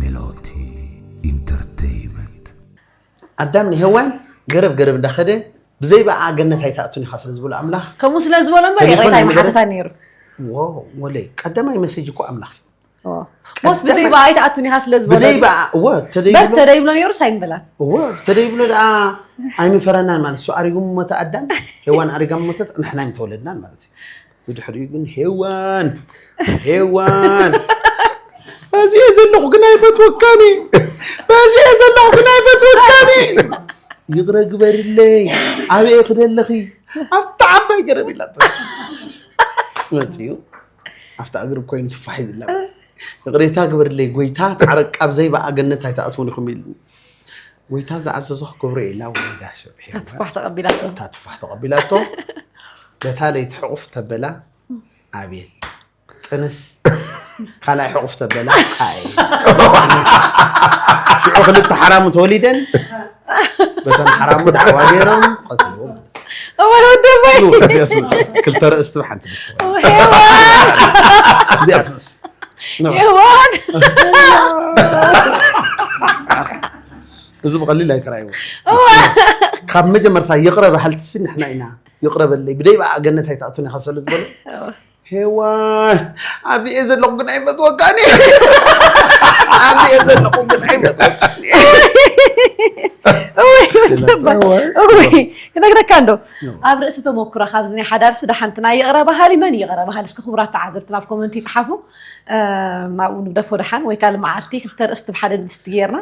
ሜሎቲ ኢንተርቴይመንት። ኣዳም ንሄዋን ገረብ ገረብ እንዳኸደ ብዘይ ብኣ ገነት ኣይትኣቱን ኢኻ ስለ ዝበሎ ኣምላኽ። ከምኡ ስለ ዝበሎ እምበር ቴሌፎን ይቕሬታ ኣይመደረ- ይመሓተታ ነይሩ። ዎ፣ ወለይ ቀዳማይ መሴጅ እኮ ኣምላኽ እዩ። ዎ። ሞስ ቀዳማይ ብዘይ ብኣ ኣይትኣቱን ኢኻ ስለ ዝበሎ ብደይ ብኣ እወ ተደይ በር ብሎ ተደይ ብሎ ነይሩ ሳይምበላን። እወ ተደይ ብሎ ደኣ ኣይምፈረናን ማለት እሱ ኣሪጉም ሞተ ኣዳም፣ ሄዋን ኣሪጋም ሞተት፣ ንሕና ኣይምተወለድናን ማለት እዩ። ብድሕሪኡ ግን ሄዋን ሄዋን በዚ እየ ዘለኹ ግን ኣይፈትወካን እየ። በዚ እየ ዘለኹ ግን ኣይፈትወካን እየ። ይቕረ ግበርለይ። ኣበየ ክደለኺ ኣብቲ ዓባይ ገረብ ኢላቶ መፅኡ። ኣብቲ እግሪ ኮይኑ ትፋሕ ይዝላ። ይቕሬታ ግበርለይ ጎይታ፣ ተዓረቅ፣ ኣብ ዘይበኣ ገነት ኣይትኣትውን ኢኹም ኢሉ። ጎይታ ዝኣዘዞ ክገብሮ ኢላ ወሪዳ። እታ ትፋሕ ተቐቢላቶ። እታ ትፋሕ ተቐቢላቶ። በታ ለይቲ ሕቑፍ ተበላ። ኣቤል ጥንስ ካልኣይ ሕቑፍ ተበላ። ቃኤል ጥንስ። ሽዑ ክልተ ሓራሙ ተወሊደን። በተን ሓራሙ ዳዕዋ ገይሮም ቀትልዎ ማለት እዩ። እወ ወደባይ። እዚኣ ትመስል ክልተ ርእስቲ ብሓንቲ ድስቲ ኮይና። ሄዋን። እዚኣ ትመስል። ሄዋን። እዚ ብቐሊል ኣይትረኣይዎ። እወ። ካብ መጀመርታ ይቕረ በሃልቲ ሲ ንሕና ኢና። ይቕረ በለይ ብደይ በኣ ገነት ኣይትኣቱን ኢኻ ስለ ዝበሉ። እወ። ሄዋን ኣብዚ እየ ዘለኹ ግን ኣይፈትወካን እየ። ኣብዚ እየ ዘለኹ ግን ኣይፈትወካን እየ። እወይ፣ እወይ፣ እወይ። ክነግረካ እንዶ፣ እወ። ኣብ ርእሲ ተመኩሮ ካብዚ ናይ ሓዳር ስዳ ሓንቲ ናይ ይቕረ በሃሊ መን ይቕረ በሃሊ? እስኪ ክቡራት ተዓዘብቲ ናብ ኮመንት ይጽሓፉ። እ፣ ናብኡ ንግደፎ ደሓን ወይ ካልእ መዓልቲ ክልተ ርእስቲ ብሓደ ድስቲ ጌርና።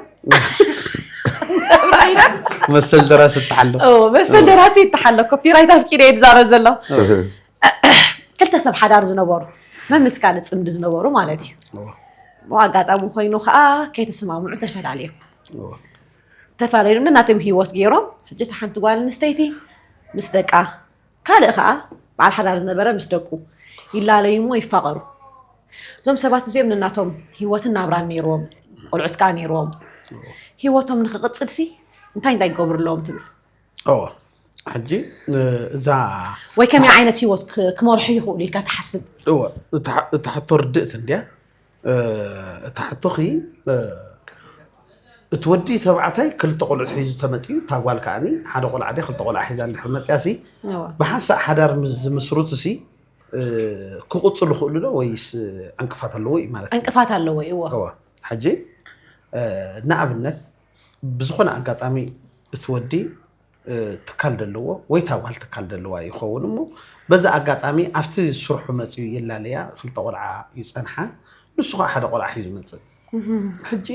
መሰል ደራሲ እተሓሎ። ኦ፣ መሰል ደራሲ እተሓሎ። ኮፒራይት ኣፍቂደ እየ ዝዛረብ ዘሎ። እወ። ክልተ ሰብ ሓዳር ዝነበሩ፣ መምስ ካልእ ጽምዲ ዝነበሩ ማለት እዩ። እወ። ብኣጋጣሚ ኮይኑ ኸኣ ከይተሰማምዑ ተፈላለዮም። እወ። ተፈላለዮም ናቶም ህይወት ገይሮም፣ ሕጂ እታ ሓንቲ ጓል ኣንስተይቲ ምስ ደቃ፣ ካልእ ኸኣ በዓል ሓዳር ዝነበረ ምስ ደቁ ይላለዩ እሞ ይፋቐሩ። እዞም ሰባት እዚኦም ነናቶም ህይወትን ናብራን ነይርዎም፣ ቆልዑት ከኣ ነይርዎም። እወ። ህይወቶም ንኽቕጽልሲ እንታይ እንታይ ክገብሩ ኣለዎም ትብል? እወ። ሕጂ፣ እ፣ እዛ ወይ ከመይ ዓይነት ህይወት ክ-፣ ክመርሑ ይኽእሉ ኢልካ ትሓስብ? እወ። እታ፣ እታ ሕቶ ርድእቲ እንድያ። እ፣ እታ ሕቶኺ፣ እ፣ እቲ ወዲ ተባዕታይ ክልተ ቆልዑት ሒዙ ተመጺኡ፣ እታ ጓል ከኣኒ ሓደ ቆልዓ ድያ ክልተ ቆልዓ ሒዛ እንድሕር መጺኣሲ፣ እወ። ብሓንሳእ ሓዳር ምስ ዝምስርቱሲ፣ እ፣ ክቕጽሉ ይኽእሉ ዶ ወይስ ዕንቅፋት ኣለዎ እዩ ማለት እዩ? ዕንቅፋት ኣለዎ እዩ፣ እወ። እወ። ሕጂ፣ እ፣ ንኣብነት ብዝኾነ ኣጋጣሚ እቲ ወዲ፣ እ፣ ትካል ደለዎ ወይ እታ ጓል ትካል ደለዋ ይኸውን እሞ፣ በዛ ኣጋጣሚ ኣብቲ ስርሑ መጺኡ የላለያ፣ ክልተ ቆልዓ ይጸንሓ፣ ንሱ ኸዓ ሓደ ቆልዓ ሒዙ ይመጽእ። እህም። ሕጂ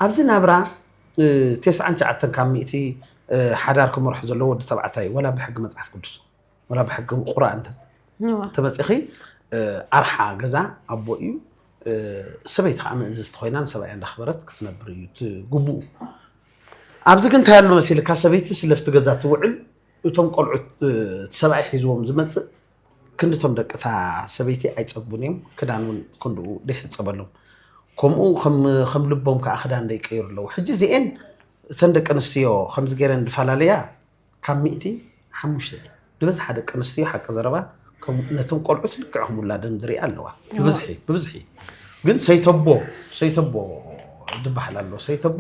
ኣብዚ ናብራ፣ እ፣ ተስዓን ትሽዓተን ካብ ሚእቲ፣ እ፣ ሓዳር ክመርሑ ዘለዎ ወዲ ተባዕታይ፣ ወላ ብሕጊ መጽሓፍ ቅዱስ፣ ወላ ብሕጊ ቁርኣን እንተ-፣ እዋ። ተመጺኺ፣ እ፣ ኣርሓ ገዛ ኣቦ እዩ፣ እ፣ ሰበይቲ ኸዓ ምእዝዝቲ ኮይና ንሰብኣያ እንዳኽበረት ክትነብር እዩ እቲ ግቡኡ። ኣብዚ ግን እንታይ ኣሎ መሲልካ፣ ሰበይቲ ስለፍቲ ገዛ ትውዕል፣ እቶም ቆልዑት፣ እ፣ እቲ ሰብኣይ ሒዝዎም ዝመጽእ፣ ክንድቶም ደቂ እታ ሰበይቲ ኣይጸግቡን እዮም፣ ክዳን እውን ክንድኡ ደይሕጸበሎም። ከምኡ ከም፣ ከም ልቦም ከኣ ክዳን ደይቀይሩ ኣለዉ። ሕጂ እዚኤን እተን ደቂ ኣንስትዮ ከምዚ ገይረን ዝፈላለያ ካብ ሚእቲ ሓሙሽተ ድበዝሓ ደቂ ኣንስትዮ ሓቂ ዘረባ ከም፣ ነቶም ቆልዑት ልክዕ ከም ውላደን ዝሪኣ ኣለዋ። እዋ። ብብዝሒ፣ ብብዝሒ። ግን ሰይተቦ፣ ሰይተቦ ዝበሃል ኣሎ። ሰይተቦ፣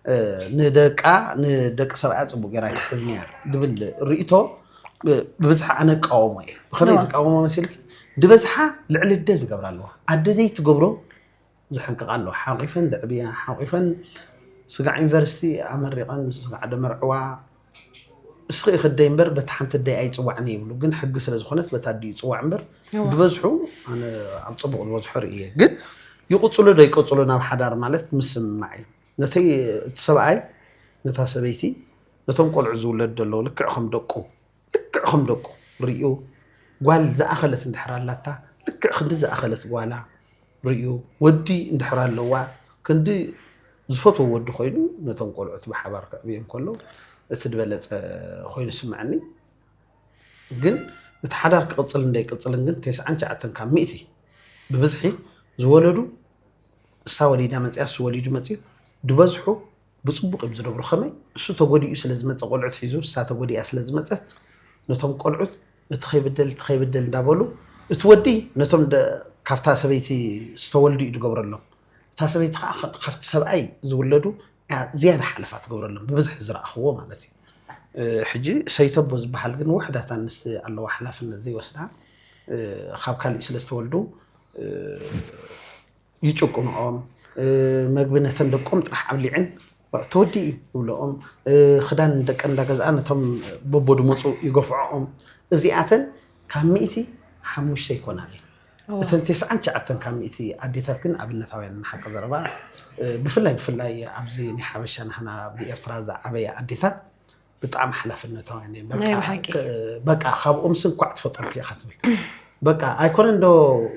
እ፣ ንደቃ፣ ንደቂ ሰብኣያ ጽቡቕ ገይራ ኣይትሕዝንያ ዝብል ርእይቶ፣ እ፣ ብብዝሒ ኣነ እቃወሞ እየ። ብኸመይ እዋ። ዝቃወሞ መሲልኪ? ድበዝሓ ልዕሊ ኣደ ዝገብራ ኣለዋ። ኣደ ዘይትገብሮ ዝሕንቅቓ ኣለዋ። ሓቒፈን ደዕብያ፣ ሓቒፈን ስጋዕ ዩኒቨርሲቲ ኣመሪቐን ስጋዕ ደመርዕዋ። እስኺ ኢኺ ኣደይ እምበር በቲ ሓንቲ ኣደይ ኣይጽዋዕን ይብሉ። ግን ሕጊ ስለ ዝኾነት በታ ኣዲኡ ይጽዋዕ እምበር እዋ። ዝበዝሑ ኣነ ኣብ ጽቡቕ ዝበዝሑ ርእየ። ግን ይቕጽሉ ዶ ይቀጽሉ ናብ ሓዳር ማለት ምስምማዕ እዩ። ነቲ እቲ ሰብኣይ ነታ ሰበይቲ ነቶም ቆልዑ ዝውለዱ ዘለዉ ልክዕ ከም ደቁ ልክዕ ከም ደቁ ርእዩ፣ ጓል ዝኣኸለት እንድሕር ኣላታ፣ ልክዕ ክንዲ ዝኣኸለት ጓላ ርእዩ፣ ወዲ እንድሕር ኣለዋ፣ ክንዲ ዝፈትዎ ወዲ ኮይኑ፣ ነቶም ቆልዑት ብሓባር ከዕብዮም ከሎ፣ እቲ ዝበለጸ ኮይኑ ይስምዐኒ። ግን እቲ ሓዳር ክቕጽል እንደይቅጽልን ግን፣ ተስዓን ትሽዓተን ካብ ሚእቲ ብብዝሒ ዝወለዱ፣ እሳ ወሊዳ መጽያ፣ እሱ ወሊዱ መጽዩ፣ ዝበዝሑ ብጽቡቕ እዮም ዝነብሩ። ከመይ? እሱ ተጎዲኡ ስለ ዝመጸ፣ ቆልዑት ሒዙ፣ እሳ ተጎዲኣ ስለ ዝመጸት፣ ነቶም ቆልዑት እቲ ከይብደል፣ እቲ ከይብደል እንዳበሉ፣ እቲ ወዲ ነቶም ደ-፣ ካብታ ሰበይቲ ዝተወልዱ እዩ ዝገብረሎም። እታ ሰበይቲ ከዓ ከ- ካብቲ ሰብኣይ ዝውለዱ እያ ዝያዳ ሓለፋ ትገብረሎም፣ ብብዝሒ ዝረኣኽዎ ማለት እዩ። እ፣ ሕጂ ሰይተቦ ዝበሃል ግን ውሕዳት ኣንስቲ ኣለዋ ሓላፍነት ዘይወስዳ፣ እ፣ ካብ ካሊእ ስለ ዝተወልዱ፣ እ፣ ይጭቁንኦም። እ፣ መግቢ ነተን ደቆም ጥራሕ ኣብሊዐን ተወዲኡ ይብለኦም። እ፣ ክዳን ደቀን እንዳገዝኣ ነቶም በቦ ድመፁ ይገፍዖኦም። እዚኣተን ካብ ሚእቲ ሓሙሽተ ይኮናን እየን። እተን ተስዓን ትሽዓተን ካብ ሚእቲ ኣዴታት ግን ኣብነታውያን፣ ንሓቂ ዘረባ፣ እ፣ ብፍላይ ብፍላይ ኣብዚ ናይ ሓበሻ ናህና ብኤርትራ ዝዓበያ ኣዴታት ብጣዕሚ ሓላፍነታውያን እየን። በቃ፣ ናይ ብሓቂ። እ፣ በቃ ካብኦም ስንኳዕ ትፈጠርኩ ኢኻ ትብል። በቃ ኣይኮነን ዶ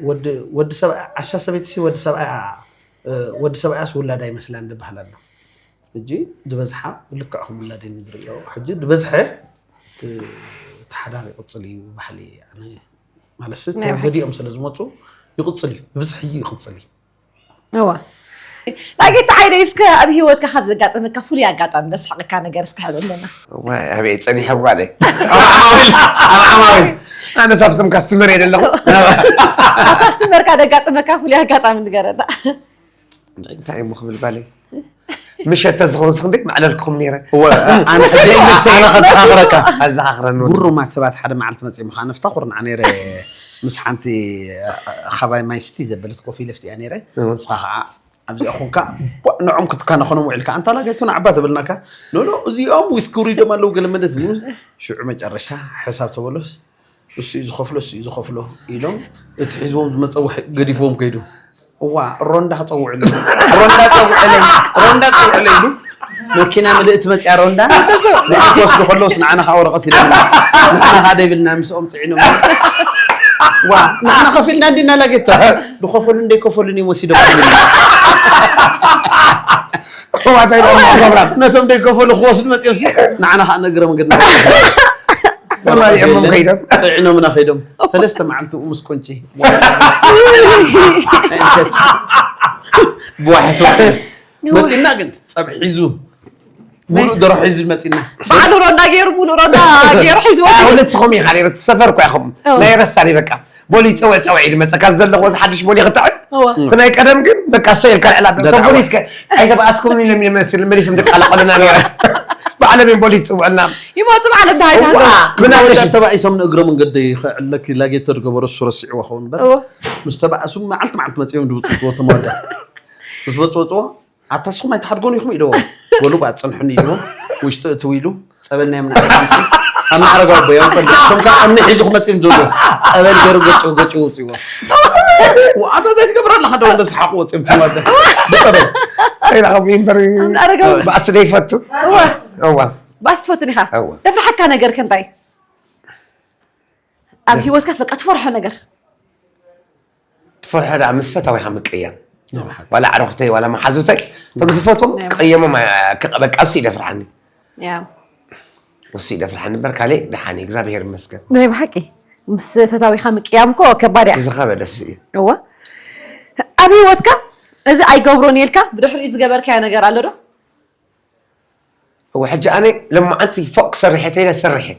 ወዲ፣ ወዲ ሰብኣይ፣ ዓሻ ሰበይቲ ሲ ወዲ ሰብኣይ፣ እ፣ ወዲ ሰብኣያስ ውላዳ ይመስላን ዝበሃል ኣሎ። ሕጂ ዝበዝሓ ልክዕኹም ውላደን ዝርእዮ። ሕጂ ዝበዝሐ፣ እ፣ እቲ ሓዳር ይቕጽል እዩ ባህሊ። ኣነ ማለትሲ ናይ ብሓቂ። ተወገዲኦም ስለ ዝመጹ ይቕጽል እዩ፣ ብብዝሒ ይቕጽል እዩ። እዋ። ዳጊት ዓይደይ፣ እስከ ኣብ ህይወትካ ካብ ዘጋጠመካ ፍሉይ ኣጋጣሚ ዘስሕቐካ ነገር እስከ ሕዘለና። ዋይ፣ ኣበይ ጸኒሐ ጓለይ። ኣብ ዓማዊል፣ ኣብ ዓማዊል። ኣነ ሳብቶም ካስትመር እየ ዘለኹ። ኣብ ካስትመርካ ዘጋጠመካ ፍሉይ ኣጋጣሚ ንገረና። እንታይ እሞ ክብል ጓለይ? ምሸት ተዝኸውን ስኽ እንዴ ማዕለልኩም ነይረ። እወ፣ ኣነ ሕጂ ዘይምሰል ኣነ ከዘኻኽረካ። ኣዘኻኽረኒ እውን። ጉሩማት ሰባት ሓደ መዓልቲ መጺኦም ከዓ ነፍታ ኩርናዕ ነይረ ምስ ሓንቲ ካባይ ማይ ስቲ ዘበለት ኮፊ ለፍቲያ ነይረ። እወ። ንስኻ ከዓ ኣብዚኣ ኹንካ ቧ ንዖም ክትካነ ኾኖም ውዒልካ። ኣንታ ላገቱ ንዓባ ተብልናካ። ኖ፣ ኖ፣ እዚኦም ዊስኪ ውሪዶም ኣለዉ ገለ መደት ዝብሉ። ሽዑ መጨረሻ ሕሳብ ተበሎስ እሱ እዩ ዝኸፍሎ፣ እሱ እዩ ዝኸፍሎ ኢሎም እቲ ሒዝዎም ዝመፀ ውሒ ገዲፍዎም ከይዱ። እዋ፣ ሮንዳ ክፀውዕሉ። ሮንዳ ፀውዕለይ፣ ሮንዳ ፀውዕለይ ኢሉ። መኪና ምልእቲ መፅያ ሮንዳ። ንዓይ ክወስዱ ከለውስ ንዓና ከዓ ወረቐት ኢሎም። ንዓና ከዓ ደይብልና ምስኦም ፅዒኖም። ዋ፣ ንዓና ከፊልና እንዲና ላጌታ። ዝኸፈሉን ዘይከፈሉን እዮም ወሲዶም። እዋ፣ እንታይ ኢሎም ገብራም? ነቶም ዘይከፈሉ ክወስዱ መፅዮም ሲ፣ ንዓና ከዓ ንእግረ መንገድና። ተማሊኦሞም ከይዶም። ፅዒኖምና ከይዶም። ሰለስተ መዓልቲ ምስ ቆንጪ። ብዋሕስ ወፂ። መፂና ግን ፀብሒ ሒዙ። ሙሉእ ደርሆ ሒዙ መፂና። ባዕሉ ሮንዳ ገይሩ፣ ሙሉእ ሮንዳ ገይሩ ሒዝዎ። ንስኹም ኢኻ ነይሩ፣ እቲ ሰፈር እኮ ኢኹም። ኦ። ናይ ረሳኒ በቃ። ቦሊ ፀውዕ ፀውዕ ኢሉ መፀካ ዘለኹ፣ እዚ ሓድሽ ቦሊ ክጥዕም። እወ። እቲ ናይ ቀደም ግን በቃ ሰይል ካልዕላ። እቶም እንዳተዓወት። ቦሊስ ከ ኣይተባኣስኩምን ኢሎም ይመስል፣ መሊሶም ዝቀላቐሉና ነይረ። ባዕሎም እዮም ቦሊስ ዝፅውዑልና። ይመፁ ባዕሎም እንታይ እዋ፣ ይሃሉ። ምን ኣበሽ? ተባኢሶም ንእግረ መንገደይ ክዕለኪ ላጌቶ ዝገበረ እሱ ረሲዕዎ ኸውን እምበር። እወ። ምስ ተባእሱ መዓልቲ መዓልቲ መፂኦም ድብጥጥዎ ተመወዳ። ምስ በፅበፅዎ፣ ኣታ ንስኹም ኣይትሓድጎን ኢኹም ኢልዎ። በሉ እባ ጽንሑኒ ኢልዎ። ውሽጢ እትው ኢሉ ጸበል ናይ ምና ኣብ ማዕረግ ኣቦ ያው ጸበል። እሶም ከዓ እምኒ ሒዙ ክመጽእ እዮም ዝብሉ። ጸበል ገይሩ ገጭ ገጭ ውጽእዎ። ወኣታ እንታይ ትገብር ኣለኻ? ደው እንደ ሰሓቑ ወጽኦም ትማደ። ብጸበል። ኣይላኸም እምበር ኣብ ማዕረግ ኣቦ። ባእሲ ዘይፈቱ። እዋ። እዋ። ባእሲ ትፈቱ ዲኻ? እዋ። ደፍርሓካ ነገር ከ እንታይ? ኣብ ህይወትካስ በቃ ትፈርሖ ነገር? ትፈርሖ ደኣ ምስ ፈታዊኻ ምቅያም። ናይ ብሓቂ። ዋላ ኣዕሩኽተይ፣ ዋላ መሓዙተይ፣ እቶም ዝፈትዎም ናይ ብሓቂ። ቀየሞም፣ ኣያ-፣ ክቐ-፣ በቃ እሱ ይደፍርሓኒ። ያ። እሱ ይደፍርሓኒ እምበር ካልእ ደሓን እየ፣ እግዚኣብሔር ይመስገን። ናይ ብሓቂ። ምስ ፈታዊኻ ምቅያም እኮ ከባድ እያ። ዝኸበደ እሱ እዩ። እወ። ኣብ ህይወትካ እዚ ኣይገብሮን ኢልካ ብድሕሪኡ ዝገበርካዮ ነገር ኣሎ ዶ? እወ፣ ሕጂ ኣነ ሎማዓንቲ ፎቕ ክሰርሕ እየ ተይለ ሰርሕ እየ።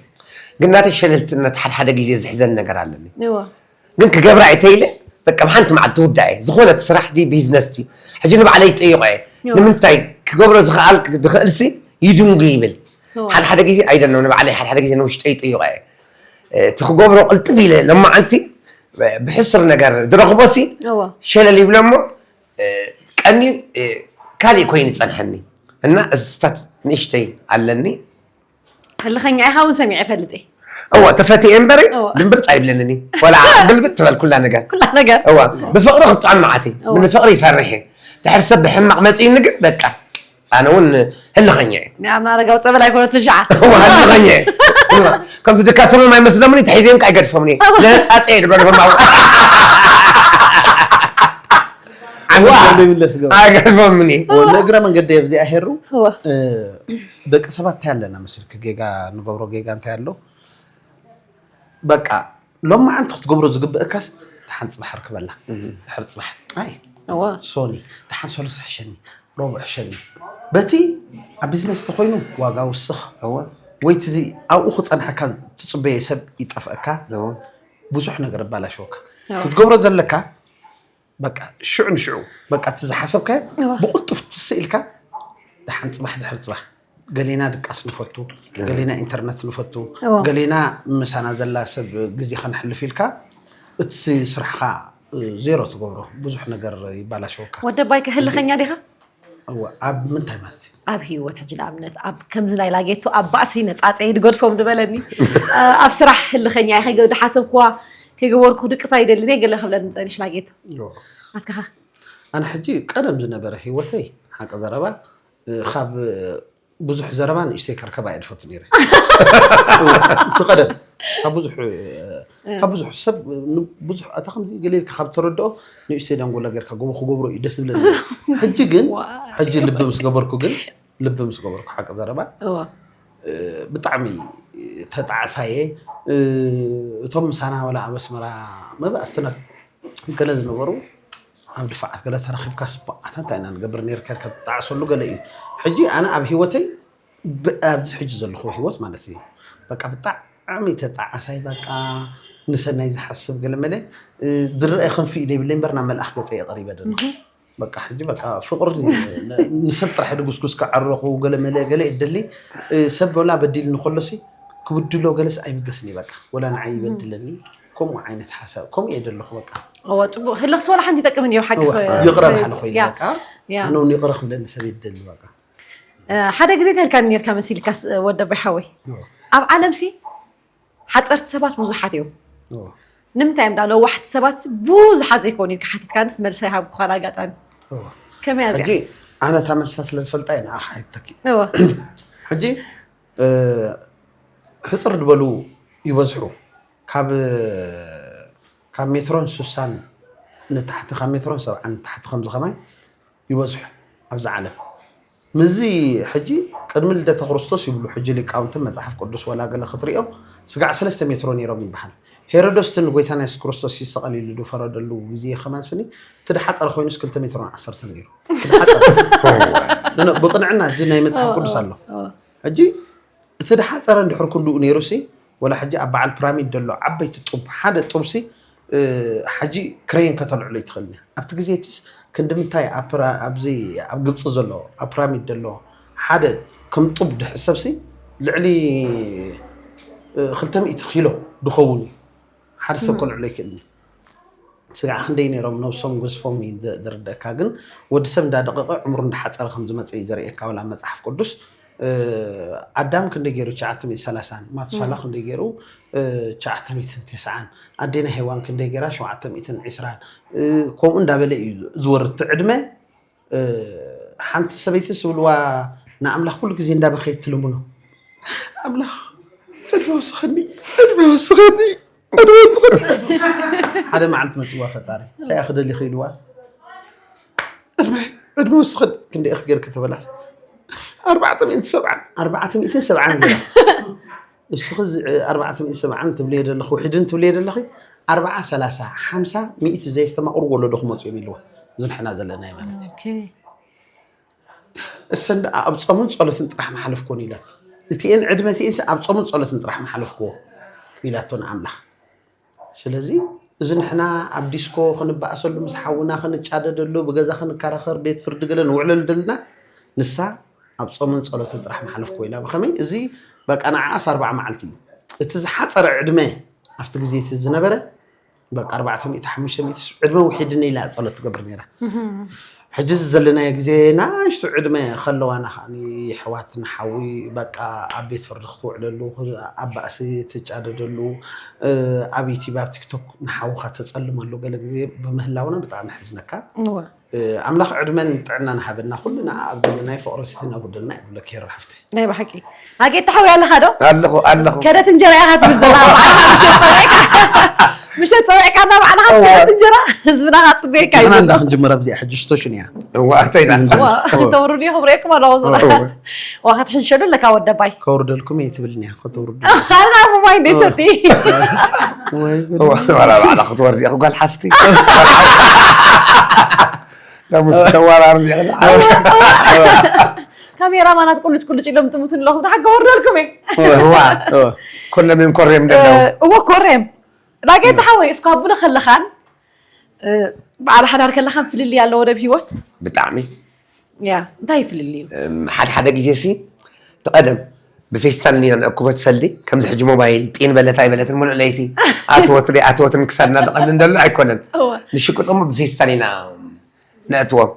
ግን ናተይ ሸለልትነት ሓደ ሓደ ግዜ ዝሕዘን ነገር ኣለኒ። እወ። ግን ክገብራ እየ ተይለ፣ በቃ፣ ብሓንቲ መዓልቲ ትውዳእ እየ። ዝኾነት ስራሕ ድዩ ቢዝነስ ድዩ? ሕጂ ንባዕለይ ይጠይቖ እየ። እወ። ንምንታይ ክገብሮ ዝኽኣል-፣ ዝኽእልሲ ይድንጉ ይብል። እወ። ሓደ ሓደ ግዜ ኣይደኖ ንባዕለይ ሓደ ሓደ ግዜ ንውሽጠይ ይጠይቖ እየ። እቲ ክገብሮ ቅልጥፍ ኢለ ሎማዓንቲ ብሕሱር ነገር ዝረኽቦሲ እወ። ሸለል ይብሎ እሞ፣ እ፣ ቀንዩ፣ እ፣ ካልእ ኮይኑ ይጸንሐኒ። እና እዚታት ንእሽተይ ኣለኒ። ህልኸኛ ኢኻ እውን ሰሚዐ እፈልጥ እየ። እወ፣ ተፈትየ እምበሪ እወ። ድምብርፅ ኣይብለንን እዩ። ወላ ግልብጥ ትበል ኩላ ነገር። ኩላ ነገር። እወ፣ ብፍቕሪ ክጥዕም መዓት እዩ። እወ። ንፍቕሪ ይፈርሕ እየ። ድሕሪ ሰብ ብሕማቕ መፂኡኒ ግን በቃ፣ ኣነ እውን ህልኸኛ እየ። ናይ ኣምና ኣረጋዊ ጸበል ኣይኮነትን ሸዓ። እወ፣ ህልኸኛ እየ። እወ፣ ከምዚ ድካ ሰሞም ኣይመስለምን እዩ፣ ተሒዘዮም ከኣ ኣይገድፎምን እየ። እወ። ለጻጸ እየ ድገድፎም ኣብኡ። ዓመት ዋ! ዘንዶ ይምለስ ገባ። ኣገርሞምኒ። እወ፣ ንእግረ መንገደይ ኣብዚኣ ሄሩ፣ እወ። እ፣ ደቂ ሰባት እንታይ ኣለና መስልኪ? ጌጋ ንገብሮ ጌጋ እንታይ ኣሎ? በቃ፣ ሎማዓንቲ ክትገብሮ ዝግብእካስ፣ ደሓን ጽባሕ ርክበላ። እህ። ድሕሪ ጽባሕ፣ ኣይ፣ እወ። ሶኒ፣ ደሓን ሰሉስ ሕሸኒ፣ ረቡዕ ሕሸኒ። በቲ ኣብ ቢዝነስ ተኾይኑ ዋጋ ውስኽ። እወ። ወይ እቲ ኣብኡ ክጸንሐካ ትጽበዮ ሰብ ይጠፍአካ። እወ። ብዙሕ ነገር ኣባላሸወካ። እወ። ክትገብሮ ዘለካ በቃ ሽዑ ንሽዑ በቃ እቲ ዝሓሰብካዮ እዋ። ብቕልጡፍ ትስእ ኢልካ ደሓን ፅባሕ ድሕሪ ፅባሕ ገሌና ድቃስ ንፈቱ፣ ገሌና ኢንተርነት ንፈቱ፣ እዋ። ገሌና ምሳና ዘላ ሰብ ግዜ ከነሕልፍ ኢልካ እቲ ስራሕካ እ፣ ዜሮ ትገብሮ፣ ብዙሕ ነገር ይባላሸወካ። ወደባይ ከህልኸኛ ዲኻ? እወ፣ ኣብ ምንታይ ማለት እዩ? ኣብ ህይወት ሕጂ ንኣብነት ኣብ ከምዚ ናይ ላጌቶ ኣብ ባእሲ ነፃፀይ ድገድፎም ዝበለኒ ኣብ ስራሕ ህልኸኛ እየ ከይገ ዝሓሰብኩዋ ከይገበርኩ ድቅስ ኣይደልን እየ ገለ ክብለኒ ፀኒሕ ላጌቶ። እወ። ኣትከኻ? ኣነ ሕጂ ቀደም ዝነበረ ህይወተይ ሓቂ ዘረባ እ፣ ካብ ብዙሕ ዘረባ ንእሽተይ ከርከባ እየ ድፈቱ ነይረ። እቲ ቀደም ካብ ብዙሕ እ፣ ካብ ብዙሕ ሰብ ን- ብዙሕ ኣታ ከምዚ ገለ ኢልካ ካብ ተረድኦ ንእሽተይ ዳንጎላ ጌርካ ጎቦ ክገብሮ እዩ ደስ ዝብለኒ። ሕጂ ግን ሕጂ ልቢ ምስ ገበርኩ ግን ልቢ ምስ ገበርኩ ሓቂ ዘረባ እዋ እ፣ ብጣዕሚ ተጣዕሳየ እ፣ እቶም ምሳና ወላ ኣብ ኣስመራ መባእስትና ገለ ዝነበሩ ኣብ ድፋዓት ገለ ተረኺብካ ስባኣታ እንታይ ኢና ንገብር ነርካ ኢልካ ትጣዕሰሉ ገለ እዩ። ሕጂ ኣነ ኣብ ህይወተይ ብ- ኣብዚ ሕጂ ዘለኹ ህይወት ማለት እዩ በቃ ብጣዕሚ ተጣዓሳይ በቃ ንሰናይ ዝሓስብ ገለ መለ እ፣ ዝረአ ክንፊ እዩ ዘይብለይ እምበር ናብ መልኣኽ ገፀ የቐሪበ ደሎ በቃ ሕጂ በቃ ፍቅሪ ንሰብ ጥራሕ ድጉስጉስ ክዓረኹ ገለ መለ ገለ ይደሊ እ፣ ሰብ ወላ በዲል ንከሎሲ ክብድሎ ገለስ ኣይብገስኒ በቃ ወላ ንዓይ ይበድለኒ ከምኡ ዓይነት ሓሳብ ከምኡ እየ ደለኹ በቃ እዋ ፅቡቅ ህልኽስ ወላ ሓንቲ ይጠቅምን እዩ ሓቂ እወ፣ ይቕረ በሓሊ ኮይኑ ያ፣ በቃ ያ። ኣነ እውን ይቕረ ክብለኒ ሰብ የደሊ በቃ እ፣ ሓደ ግዜ ተልካኒ ነርካ መሲልካ ወደባይ ሓወይ እወ። ኣብ ዓለምሲ ሓፀርቲ ሰባት ብዙሓት እዮም እወ፣ ንምንታይ እዮም ዳ ነዋሕቲ ሰባት ብዙሓት ዘይኮኑ ኢልካ ሓቲትካንስ መልሲ ኣይሃብኩኻን ኣጋጣሚ እወ። ከመይ እያ እዚኣ ሕጂ ኣነ እታ መልሳ ስለ ዝፈልጣ እየ ንዓኻ ሓይተኪ እወ ሕጂ እ፣ ሕፅር ዝበሉ ይበዝሑ ካብ ካብ ሜትሮን ሱሳን ንታሕቲ ካብ ሜትሮን ሰብዓን ንታሕቲ ከምዚ ከማይ ይበዝሑ ኣብዚ ዓለም ምዚ ሕጂ ቅድሚ ልደተ ክርስቶስ ይብሉ ሕጂ ሊቃውንትን መፅሓፍ ቅዱስ ወላ ገለ ክትሪኦ ስጋዕ ሰለስተ ሜትሮ ነይሮም ይበሃል ሄሮዶስ እቲ ንጎይታና የሱስ ክርስቶስ ይሰቐል ኢሉ ዝፈረደሉ ግዜ ከማን ስኒ እቲ ድሓፀረ ኮይኑስ ክልተ ሜትሮን ዓሰርተ ነይሩ እቲ ድሓፀረ ብቕንዕና እዚ ናይ መፅሓፍ ቅዱስ ኣሎ ሕጂ እቲ ድሓፀረ እንድሕር ክንድኡ ነይሩ ሲ ወላ ሕጂ ኣብ በዓል ፒራሚድ ደሎ ዓበይቲ ጡብ ሓደ ጡብ ሲ እ፣ ሕጂ ክሬን ከተልዕሎ ይትኽእል እያ ኣብቲ ግዜ እቲስ ክንዲ ምንታይ ኣብ ፕራ- ኣብዚ ኣብ ግብፂ ዘሎ ኣብ ፒራሚድ ዘሎ ሓደ ከም ጡብ ድሕሰብ ሲ ልዕሊ እ፣ ክልተ ሚእቲ ኪሎ ድኸውን እዩ ሓደ ሰብ ከልዕሎ ይክእል እዩ ስጋዕ ክንደይ ነይሮም ነብሶም ገዝፎም እዩ ዝ- ዝርደእካ ግን ወዲ ሰብ እንዳደቀቀ ዕምሩ እንዳሓፀረ ከም ዝመፀ እዩ ዘርእየካ ወላ መፅሓፍ ቅዱስ እ፣ ኣዳም ክንደይ ገይሩ ትሽዓተ ሚእቲ ሰላሳን ማቱሳላ ክንደይ ገይሩ እ፣ ትሽዓተ ሚእትን ተስዓን ኣዴና ሄዋን ክንደይ ገይራ ሸውዓተ ሚእትን ዕስራን እ፣ ከምኡ እንዳበለ እዩ ዝወርድ እቲ ዕድመ እ፣ ሓንቲ ሰበይቲ ስብልዋ ንኣምላኽ ኩሉ ግዜ እንዳበኸየት ትልምኖ ኣምላኽ ዕድመ ወስኸኒ ዕድመ ወስኸኒ ዕድመ ወስኸኒ ሓደ መዓልቲ መፅዋ ፈጣሪ እንታይ እያ ክደሊ ክኢልዋ ዕድመ ዕድመ ወስኸኒ ክንደይ እኽ ገይር ከተበላስ ኣርባዕተ ሚእቲ ሰብዓን ኣርባዕተ ሚእትን ሰብዓን ገይራ እስኺ እዚ ኣርባዕተ ሚእቲ ሰብዓን ትብልዮ ዘለኺ ውሕድን ትብልዮ ዘለኺ ኣርብዓ ሰላሳ ሓምሳ ሚእቲ ዘየስተማቕሩ ወለዶ ክመፁ እዮም ኢልዋ ዝንሕና ዘለናዮ ማለት እዩ ኦኬ እሰን ደኣ ኣብ ጾምን ጸሎትን ጥራሕ መሓለፍክዎን ኢላት እቲኤን ዕድመ እቲኤንስ ኣብ ጾምን ጸሎትን ጥራሕ መሓለፍክዎ ኢላቶ ንኣምላኽ ስለዚ እዚ ንሕና ኣብ ዲስኮ ክንበኣሰሉ ምስ ሓውና ክንጫደደሉ ብገዛ ክንከራኸር ቤት ፍርዲ ገለ ንውዕለሉ ደልና ንሳ ኣብ ጾምን ጸሎትን ጥራሕ መሓለፍክዎ ኢላ ብኸመይ እዚ በቃ ንዓኣስ ኣርባዓ መዓልቲ እዩ እቲ ዝሓጸረ ዕድመ ኣብቲ ግዜ እቲ ዝነበረ በቃ ኣርባዕተ ሚእቲ ሓሙሽተ ሚእቲ ዕድመ ውሒድኒ ኢላ እያ ጸሎት ትገብር ነይራ። ሕጂ እዚ ዘለናዮ ግዜ ናእሽቱ ዕድመ ከለዋና ከዓኒ የሕዋት ንሓዊ በቃ ኣብ ቤት ፍርዲ ክትውዕለሉ ኣብ ባእሲ ትጫደደሉ ኣብ ዩቲብ ኣብ ቲክቶክ ንሓውካ ተጸልመሉ ገለ ግዜ ብምህላውና ብጣዕሚ ሕዝነካ። ኣምላኽ ዕድመን ጥዕናን ሃበና ኩልና ኣብ ዘለናዮ ፍቕርን ስትን ኣጉደልና ይብለኪ ሄሮ ሓፍተይ። ናይ ብሓቂ ኣጌት ተሓውያ ኣለኻ ዶ? ኣለኹ ኣለኹ። ከደት እንጀራ ኢኻ ትብል ዘለኻ ባዕልኻ ምሸት ፀዊዕካ ምሸት ፀዊዕካ እና ባዕልኻ ከደት እንጀራ ህዝብና ካፅበየካ እዩ ንሕና እንዳ ክንጅምር ኣብዚኣ ሕጂ ስቶሽን እያ። እዋ እንታይ ኢላ? ተውርድ ኢኹም ርእየኩም ኣለኹ ዝብላ ዋ ክትሕንሸሉ ኣለካ ወደባይ ከውርደልኩም እየ ትብልኒ እያ ከተውርዱ ኣና ብማይ እንደይሰቲ ወይ ጉድ። እዋ ባዕላ ክትወርድ ኢኹ ጓል ሓፍቲ። ለሙስ ተዋራር ዲኽላ። ካሜራ ማናት ቁልጭ ቁልጭ ኢሎም ትሙቱ ኣለኹም ተሓገ ወርደልኩም እየ እዋ ኩሎም እዮም ኮርዮም ደለው። እዎ ኮሬም ዳጌታ ሓወይ እስኳ ብሎ ከለኻን በዓል ሓዳር ከለኻ ፍልልይ ኣለዎ ደብ ህይወት? ብጣዕሚ ያ እንታይ ፍልልዩ? እም፣ ሓደ ሓደ ግዜ ሲ ተቐደም ብፌስታል ኒና ንእኩቦ ትሰሊ። ከምዚ ሕጂ ሞባይል ጢን በለት ኣይበለትን ሙሉእ ለይቲ ኣትወት ደይ ኣትወትን ክሳድና ዝቐኒ እንደሎ ኣይኮነን። እወ። ንሽቅጥ እሞ ብፌስታል ኢና ነእትዎም።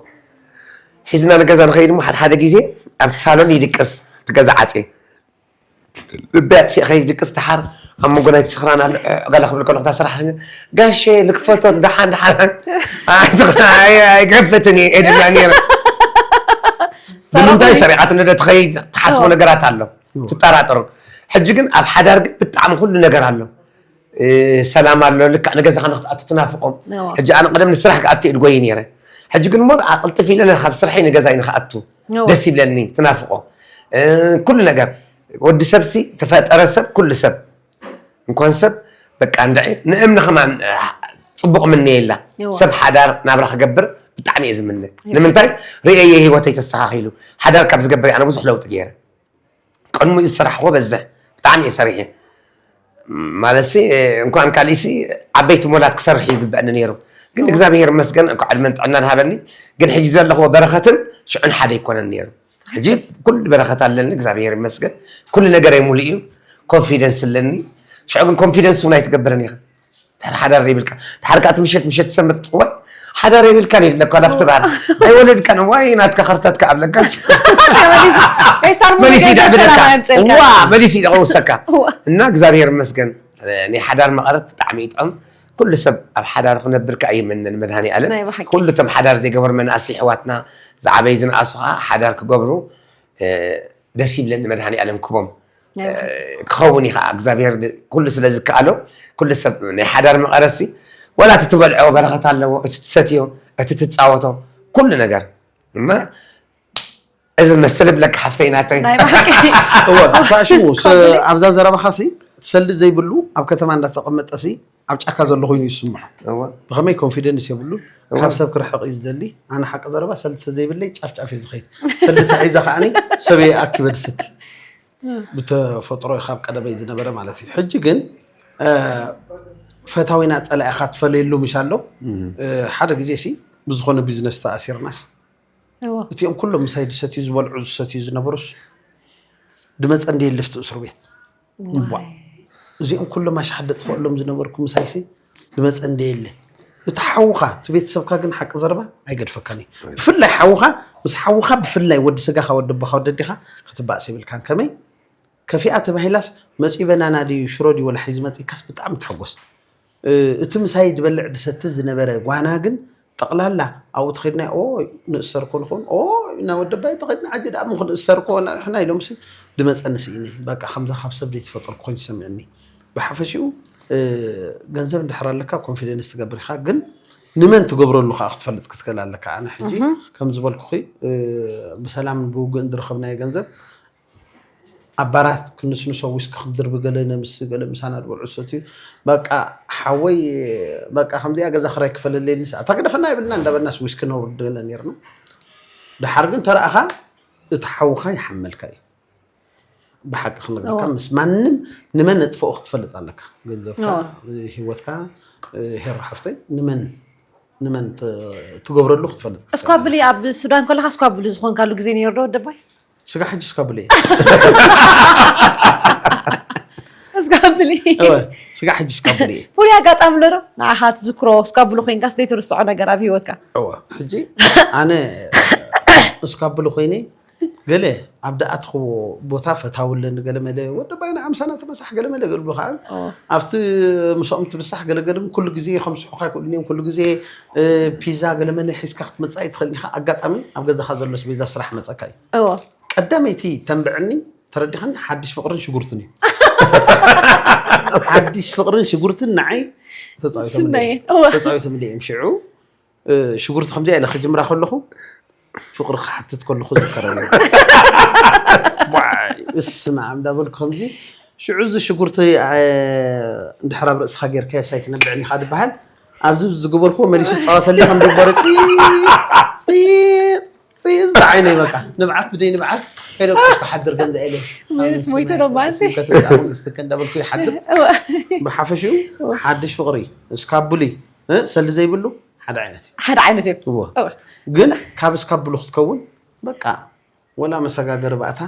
ሒዝና ንገዛ ንኸይድ እሞ ሓደ ሓደ ግዜ ኣብቲ ሳሎን ይድቅስ፣ እቲ ገዛ ዓፂ ልቢ ኣጥፊእ ከይድቅስ። ደሓር ኣብ መንጎ ናይቲ ስኽራን ኣሎ፣ እ፣ ገለ ክብል ከሎ እታ ሰራሕተኛ፣ ጋሼ ልክፈቶ፣ ደሓን ደሓን። ኣይ፣ ኣይከፍትን እየ፣ እየ ድማ ነይረ። ብምንታይ ሰሪቓት እንደ ትኸይድ ትሓስቦ ነገራት ኣሎ፣ ትጠራጠሩ። ሕጂ ግን ኣብ ሓዳር ግን ብጣዕሚ ኩሉ ነገር ኣሎ። እ፣ ሰላም ኣሎ፣ ልክዕ ንገዛኻ ንክትኣቱ ትናፍቖም። ሕጂ ኣነ ቀደም ንስራሕ ክኣቱ እየ ድጎይ ነይረ። ሕጂ ግን ሞር ኣቕልጥፍ ኢለ ካብ ስርሐይ ንገዛይ ንክኣቱ ደስ ይብለኒ፣ ትናፍቖ። እ፣ ኩሉ ነገር ወዲ ሰብ ሲ ተፈጠረ ሰብ ኩሉ ሰብ እንኳን ሰብ በቃ እንድዒ ንእምኒ ከማን እ፣ ፅቡቕ ምንየላ። ሰብ ሓዳር ናብራ ክገብር ብጣዕሚ እየ ዝምነ። ንምንታይ ርእየ ህይወተይ ተስተኻኺሉ። ሓዳር ካብ ዝገብር ኣነ ብዙሕ ለውጢ ገይረ። ቅድሚኡ ዝሰራሕዎ በዝሕ ብጣዕሚ እየ ሰሪሐ። ማለት ሲ እንኳን ካሊእ ሲ ዓበይቲ ሞላት ክሰርሕ እዩ ዝግበአኒ ነይሩ። ግን እግዚኣብሔር ይመስገን እንኳ ዕድመን ጥዕናን ሃበኒ። ግን ሕጂ ዘለኽዎ በረኸትን ሽዑን ሓደ ኣይኮነን ነይሩ። ሕጂ ኩሉ በረኸት ኣለኒ እግዚኣብሔር ይመስገን። ኩሉ ነገረይ ሙሉእ እዩ። ኮንፊደንስ ኣለኒ። ሽዑ ግን ኮንፊደንስ እውን ኣይትገብርን ኢኻ። ድሕሪ ሓዳር ዘይብልካ ድሓር ከዓ እቲ ምሸት ምሸት ትሰምጥ ጥዋይ ሓዳር የብልካን ይብለካ ላፍቲ በሃል ኣይወለድካን ዋይ ናትካ ከርተትካ ኣብለካ መሊሱ ይዳዕብለካ ዋ መሊሱ ይደቀውሰካ እና እግዚኣብሔር ይመስገን ናይ ሓዳር መቐረት ብጣዕሚ ይጥዕም ኩሉ ሰብ ኣብ ሓዳር ክነብር ከዓ ይመነን መድሃኒ ኣለም ኩሉ ቶም ሓዳር ዘይገበሩ መናእሰይ ኣሕዋትና ዝዓበዩ ዝነኣሱ ከዓ ሓዳር ክገብሩ ደስ ይብለኒ መድሃኒ ኣለም ክቦም ክኸውን እዩ ከዓ እግዚኣብሔር ኩሉ ስለ ዝከኣሎ ኩሉ ሰብ ናይ ሓዳር መቐረሲ ዋላ እቲ ትበልዖ በረኸት ኣለዎ እቲ ትሰትዮ እቲ ትፃወቶ ኩሉ ነገር እና እዚ መስል ብለካ ሓፍተይ ናተይ እወ ታሽሙ ኣብዛ ዘረባኻሲ ትሰልዲ ዘይብሉ ኣብ ከተማ እንዳተቐመጠሲ ኣብ ጫካ ዘሎ ኮይኑ ይስምዖ ብኸመይ ኮንፊደንስ የብሉ ካብ ሰብ ክርሕቕ እዩ ዝደሊ ኣነ ሓቂ ዘረባ ሰልዲ ተዘይብለይ ጫፍ ጫፍ እዩ ዝኸይድ ሰልዲ ተሒዘ ከዓኒ ሰበይ ኣኪበ ድስቲ ብተፈጥሮ ካብ ቀደመይ ዝነበረ ማለት እዩ ሕጂ ግን ፈታዊና ፀላኢኻ ትፈለየሉ ምሽ ኣሎ ሓደ ግዜ ሲ ብዝኾነ ቢዝነስ ተኣሲርናስ እቲኦም ኩሎም ምሳይ ድሰትዩ ዝበልዑ ዝሰትዩ ዝነበሩስ ድመፀ እንደ ልፍቲ እስሩ ቤት እዚኦም ኩሎም ኣሻሓት ደጥፈሎም ዝነበርኩ ምሳይሲ ድመፀ እንደ የለ እቲ ሓውኻ እቲ ቤተሰብካ ግን ሓቂ ዘረባ ኣይገድፈካን እዩ ብፍላይ ሓውኻ ምስ ሓውኻ ብፍላይ ወዲ ስጋኻ ወዲ ኣቦኻ ወዲ ኣዴኻ ክትባእስ የብልካን ከመይ ከፊኣ ተባሂላስ መፂኡ በናና ድዩ ሽሮ ድዩ ወላ ሒዙ መፂካስ ብጣዕሚ ትሕጎስ እቲ ምሳይ ድበልዕ ድሰቲ ዝነበረ ጓና ግን ጠቕላላ ኣብኡ ተኸድና ኦ ንእሰር ኮ ንኸውን ኦ እና ወደባይ ተኸድና ዓዲ ደኣ ምኹ ንእሰር ኮ ንሕና ኢሎምሲ ድመፀኒ ስኢነ በቃ ከምዛ ካብ ሰብ ዘይትፈጠርኩ ኮይኑ ዝሰምዕኒ ብሓፈሽኡ ገንዘብ እንድሕር ኣለካ ኮንፊደንስ ትገብር ኢኻ ግን ንመን ትገብረሉ ከዓ ክትፈልጥ ክትክእል ኣለካ ኣነ ሕጂ ከም ዝበልኩኺ ብሰላምን ብውግእን ዝረኸብናዮ ገንዘብ ኣብ ባራት ክንስንሶ ዊስኪ ክዝርቢ ገለ ነምስ ገለ ምሳና ዝበልዑ ዝሰትዩ በቃ ሓወይ በቃ ከምዚኣ ገዛ ክራይ ክፈለለይ ንሳ እታ ግደፈና ይብልና እንዳበልናስ ዊስኪ ነውርድ ገለ ነርና ድሓር ግን ተረኣኻ እቲ ሓውኻ ይሓመልካ እዩ ብሓቂ ክነግረካ ምስ ማንም ንመን ነጥፈኦ ክትፈልጥ ኣለካ ገንዘብካ ህይወትካ ሄር ሓፍተይ ንመን ንመን ትገብረሉ ክትፈልጥ እስኳ ብሊ ኣብ ሱዳን ከለካ እስኳ ብሊ ዝኾንካሉ ግዜ ነይሩ ዶ ወደባይ ስጋ ሕጂ እስካ ብሉ እየ እስካ ብሊ እወ ስጋ ሕጂ እስካ ብሉ እየ ፍሉይ ኣጋጣሚ ኣሎ ዶ ንዓኻ ትዝክሮ እስካ ብሉ ኮይንካስ ዘይትርስዖ ነገር ኣብ ህይወትካ እወ ሕጂ ኣነ እስካ ብሉ ኮይነ ገለ ኣብ ደኣትኽዎ ቦታ ፈታውለን ገለ መለ ወደ ባይና ኣምሳና ተበሳሕ ገለ መለ ገሉ ከዓ ኣብቲ ምስኦም ትብሳሕ ገለገልን ኩሉ ግዜ ከምስሑካ ይክእሉን እዮም ኩሉ ግዜ ፒዛ ገለ መለ ሒዝካ ክትመፅእ ኣይትኽእልን ኢኻ ኣጋጣሚ ኣብ ገዛኻ ዘሎ ስቤዛ ስራሕ መፀካ እዩ ቀዳመይቲ ተንብዕኒ ተረዲኻኒ ሓድሽ ፍቅርን ሽጉርትን እዩ ሓድሽ ፍቅርን ሽጉርትን ንዓይ ተፃዊቶምለይ እዮም ሽዑ ሽጉርቲ ከምዚኣ ኢለ ክጅምራ ከለኹ ፍቅሪ ክሓትት ከለኹ ዝከረኒ እስማ እንዳበልኩ ከምዚ ሽዑ እዚ ሽጉርቲ እንድሕር ኣብ ርእስኻ ጌርካዮ ሳይትነብዕኒ ኢኻ ዝበሃል ኣብዚ ዝገበርክዎ መሊሱ ዝፃወተለይ ከም ደበረ ፅይጥ ፅይጥ ዝዓይነይ በቃ ንብዓት ብደይ ንብዓት ከይደቁስ ክሓድር ከም ዘኢለ ሞይተ ዶ ማለት እንዳበልኩ ይሓድር ብሓፈሽኡ ሓድሽ ፍቅሪ እስካቡሊ ሰሊ ዘይብሉ ሓደ ዓይነት እዩ። ሓደ ዓይነት እዩ። እዎ። እወ። ግን ካብ እስካብ ብሉ ክትከውን በቃ ወላ መሰጋገሪ ባእታ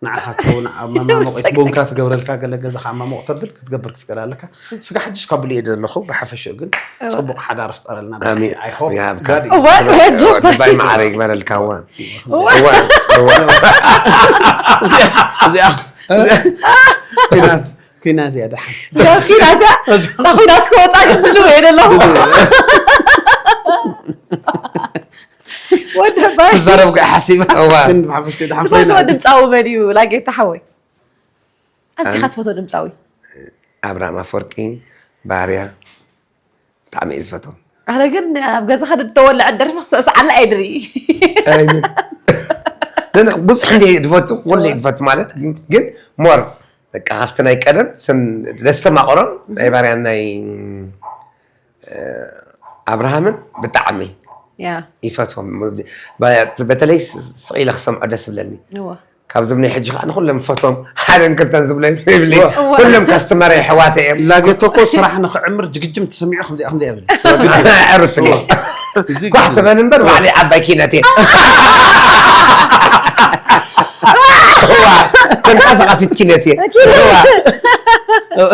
ንዓኻ ትኸውን ኣብ መማሞቂት ቦንካ ትገብረልካ ገለ ገዛ ከማሞቕ ተብል ክትገብር ክትክእል ኣለካ። ስጋ ሕጂ እስካብ ብሉ እየ ዘለኹ። ብሓፈሽኡ ግን ፅቡቅ ሓዳር ፍጠረልና። ኣሜን። I hope ይሃብካ። God is እወ፣ እወ፣ ድባይ ማዕረ ይግበረልካ። እዋ እዋ እዋ እዚኣ እዚኣ ኩናት ኩናት እያ ደሓን። ያው ኪናት እያ። ካብ ኩናት ክወፃ ግን ድልው እየ ዘለኹ። ወደ ባይ ትዛረብ ጋር ሓሲባ እዋ። ግን ብሓፈሽ ደሓን ትፈትዎ ኮይና ድምፃዊ መን እዩ ላጌታ ሓወይ? ኣዚኻ ትፈትዎ ድምፃዊ? ኣብርሃም ኣፈወርቂ ባርያ ብጣዕሚ እየ ዝፈትዎም። ኣነ ግን ኣብ ገዛኻ ድተወልዐ ደርፊ ክስዕስዓላ እየ ድርኢ። ኣይ፣ ምን? ነነ ብዙሕ እንደ ዝፈቱ ወለ ዝፈቱ ማለት ግን ሞር በቃ ካብቲ ናይ ቀደም ስም ለስተማቆሮ ናይ ባርያን ናይ እ፣ ኣብርሃምን ብጣዕሚ ያ ይፈትዎም። በ- በተለይ ስ- ስቕ ኢለ ክሰምዖ ደስ ብለኒ። እወ ካብዞም ናይ ሕጂ ከዓ ንኩሎም ፈትዎም ሓደን ክልተን ዝብሎ ይብለይ። እወ። ኩሎም ካስተመር ኣሕዋተ እዮም። ላጌቶ እኮ ስራሕ ንክዕምር ጅግጅም ተሰሚዑ ከምዚ ከምዚ እብል። ዕርፍኒ እዚ ኳሕ ትበል እምበር ባዕሊ ዓባይ ኪነት እየ። እዋ፣ ተንቀሳቃሲት ኪነት እየ። እዋ።